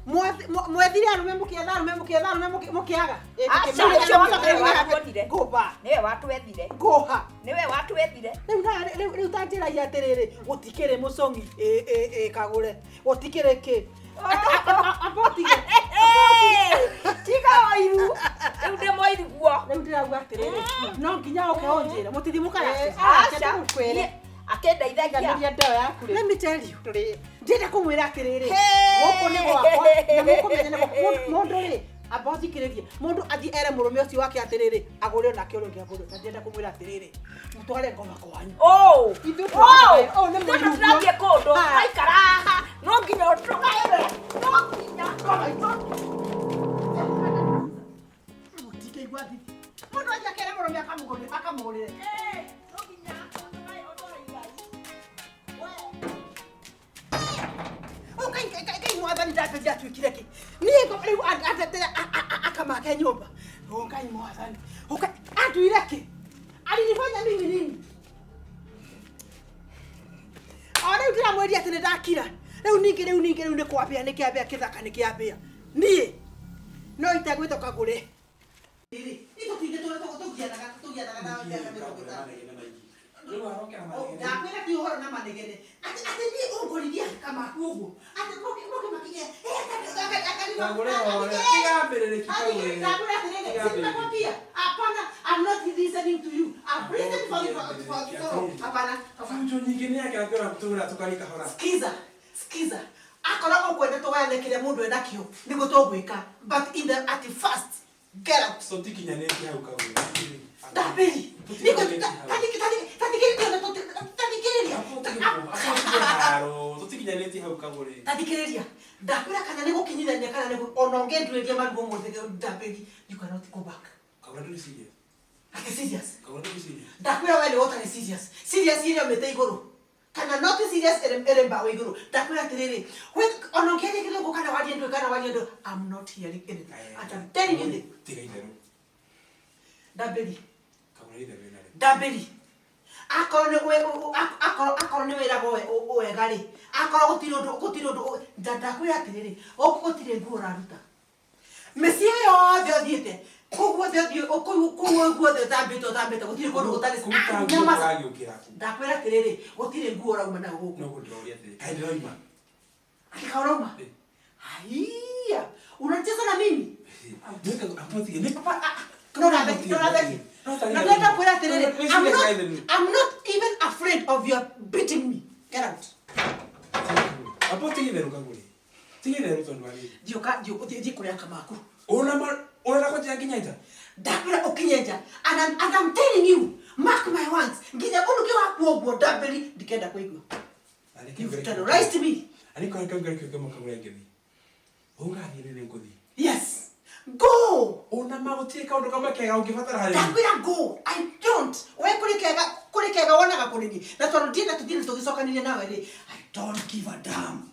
Mwethire arũme mũkĩetha arũme mũkĩetha arũme mũkĩaga. Aca, Rĩu nĩwe watuonire. Ngũmba. Nĩwe watwethire. Ngũha. Nĩwe watwethire. Rĩu na rĩu rĩu ta njĩragia atĩrĩrĩ gũtikĩrĩ mũcong'i ĩ ĩ ĩ kagũre gũtikĩrĩ kĩ. Amba ũtige. Tiga wairu. Rĩu ndĩmũiru guo. Rĩu ndĩrauga atĩrĩrĩ no nginya ũke ũnjĩre mũtithi mũkaracia. Aca. Niĩ akĩndeithagia. Iganĩria ndeo yaku rĩ. Let me tell you. Ndĩrenda kũmwĩra atĩrĩrĩ Hey! gũkũ nĩ gwakwa na mũkũmenya nĩ gwakwa. Mũndũ rĩ amba ũthikĩrĩrie mũndũ athiĩ ere mũrũme ũcio wake atĩrĩrĩ agũre onake ũrĩa ũngĩ agũre na ndĩrenda kũmwĩra atĩrĩrĩ mũtware ngoma kwanyu. Oh! Ithuĩ Oh! ũũ nĩ Ithuĩ mũiru guo. tũtirathiĩ kũndũ. Tũraikara haha. No nginya ũtũgaĩre. No nginya. Mũtingĩigua thithi. Mũndũ athiĩ akere mũrũme akamũgũrĩre akamũgũrĩre. Ngai mwathani ndamberia atuĩkire kĩ niĩ rĩu andetera akamake nyũmba o Ngai mwathani ũka anduire kĩ alinifanya mimi nini o rĩu ndĩramwĩria atĩ nĩ ndakira rĩu ningĩ rĩu ningĩ rĩu nĩ kwambĩa nĩ kĩambĩa kĩthaka nĩ kĩambĩa niĩ no itegwĩtwo kagũre tũgianaga tũgianaga na mĩaka mĩrongo ĩtano ndakwĩra ti ũhoro na manegene atĩ atĩ niĩ ũngorithia kamaku ũguo atĩ mũkĩmakinyia Kagũre hore. Tigambĩrĩrĩki kagũre. ndakwĩra atĩrĩrĩ sitakwambia hapana I'm not listening to you I've listened for for for hapana Bunjo nyingĩ nĩ yake atwĩra tũra tũkari kahora. skiza skiza akorwo ũkwenda tũgayane kĩrĩa mũndũ enakĩo nĩguo tũgwĩka but in the at first get out Tũtikinyanĩtie hau kagũre. ndambĩri tathikĩrĩria Haro, tũtikinyanĩtie hau kagũre. tathikĩrĩria ndakwĩra kana nĩ gũkinyithania kana nĩ ona ũngĩnduĩria marigũ ũmũthĩ ndambĩri you cannot go back Kagũre ndũrĩ serious. atĩ serious Kagũre ndũrĩ serious. ndakwĩra we nĩ ũtarĩ serious serious ĩrĩa ũmĩte igũrũ kana not serious ĩrĩ mbaũ igũrũ ndakwĩra atĩrĩrĩ ona ũngĩaria kĩthũngũ kana warie ndũĩ kana warie ndũĩ I'm not hearing anything and I'm telling you this Tiga itherũ. ndambĩri Kagũre itherũ wĩna rĩ. ndambĩri akorwo nĩ akorwo akorwo nĩ wĩragwo wega rĩ akorwo gũtirĩ ũndũ gũtirĩ ũndũ ndakwĩra atĩrĩrĩ gũkũ gũtirĩ nguo ũraruta mĩciĩ yothe ũthiĩte kũu guothe ũthiĩ kũu kũu guothe ũtambĩte ũtambĩte gũtirĩ kũndũ gũtarĩ Kũruta Ah, nguo nyama ũragĩũkĩra kũ? ndakwĩra atĩrĩrĩ gũtirĩ nguo ũrauma nayo gũkũ No ndĩroria atĩrĩ. Kaĩ ndĩroima? Ati kaĩ ũrauma haiya unacheza na mimi No, no, no, no, ndĩrenda kwĩra atĩrĩrĩ I'm not even afraid of your beating me get out Amba ũtige itherũ kagũre. Tiga itherũ tondũ wa rĩrĩ. Thiũka thiĩ kũrĩa kamaku. Ũna ũrenda kũnjĩra nginya nja? Ndakwĩra ũkinye nja and I'm telling you mark my words nginya ũnuke waku ũguo ndambĩri ndikenda kũigua. You've terrorized me. Arĩ kũrĩa kau kau kau kagũre ngĩthiĩ. Ũngathiĩ nĩ ngũthiĩ. Yes. Go. Ona ma gũtirĩ kaũndũ kamwe kega ũngĩbatara harĩ niĩ. Ndakwĩra go. I don't. We kũrĩ kega kũrĩ kega wonaga kũrĩ niĩ. Na tondũ ndienda tũthiĩ tũgĩcokanĩria nawe rĩ I don't give a damn.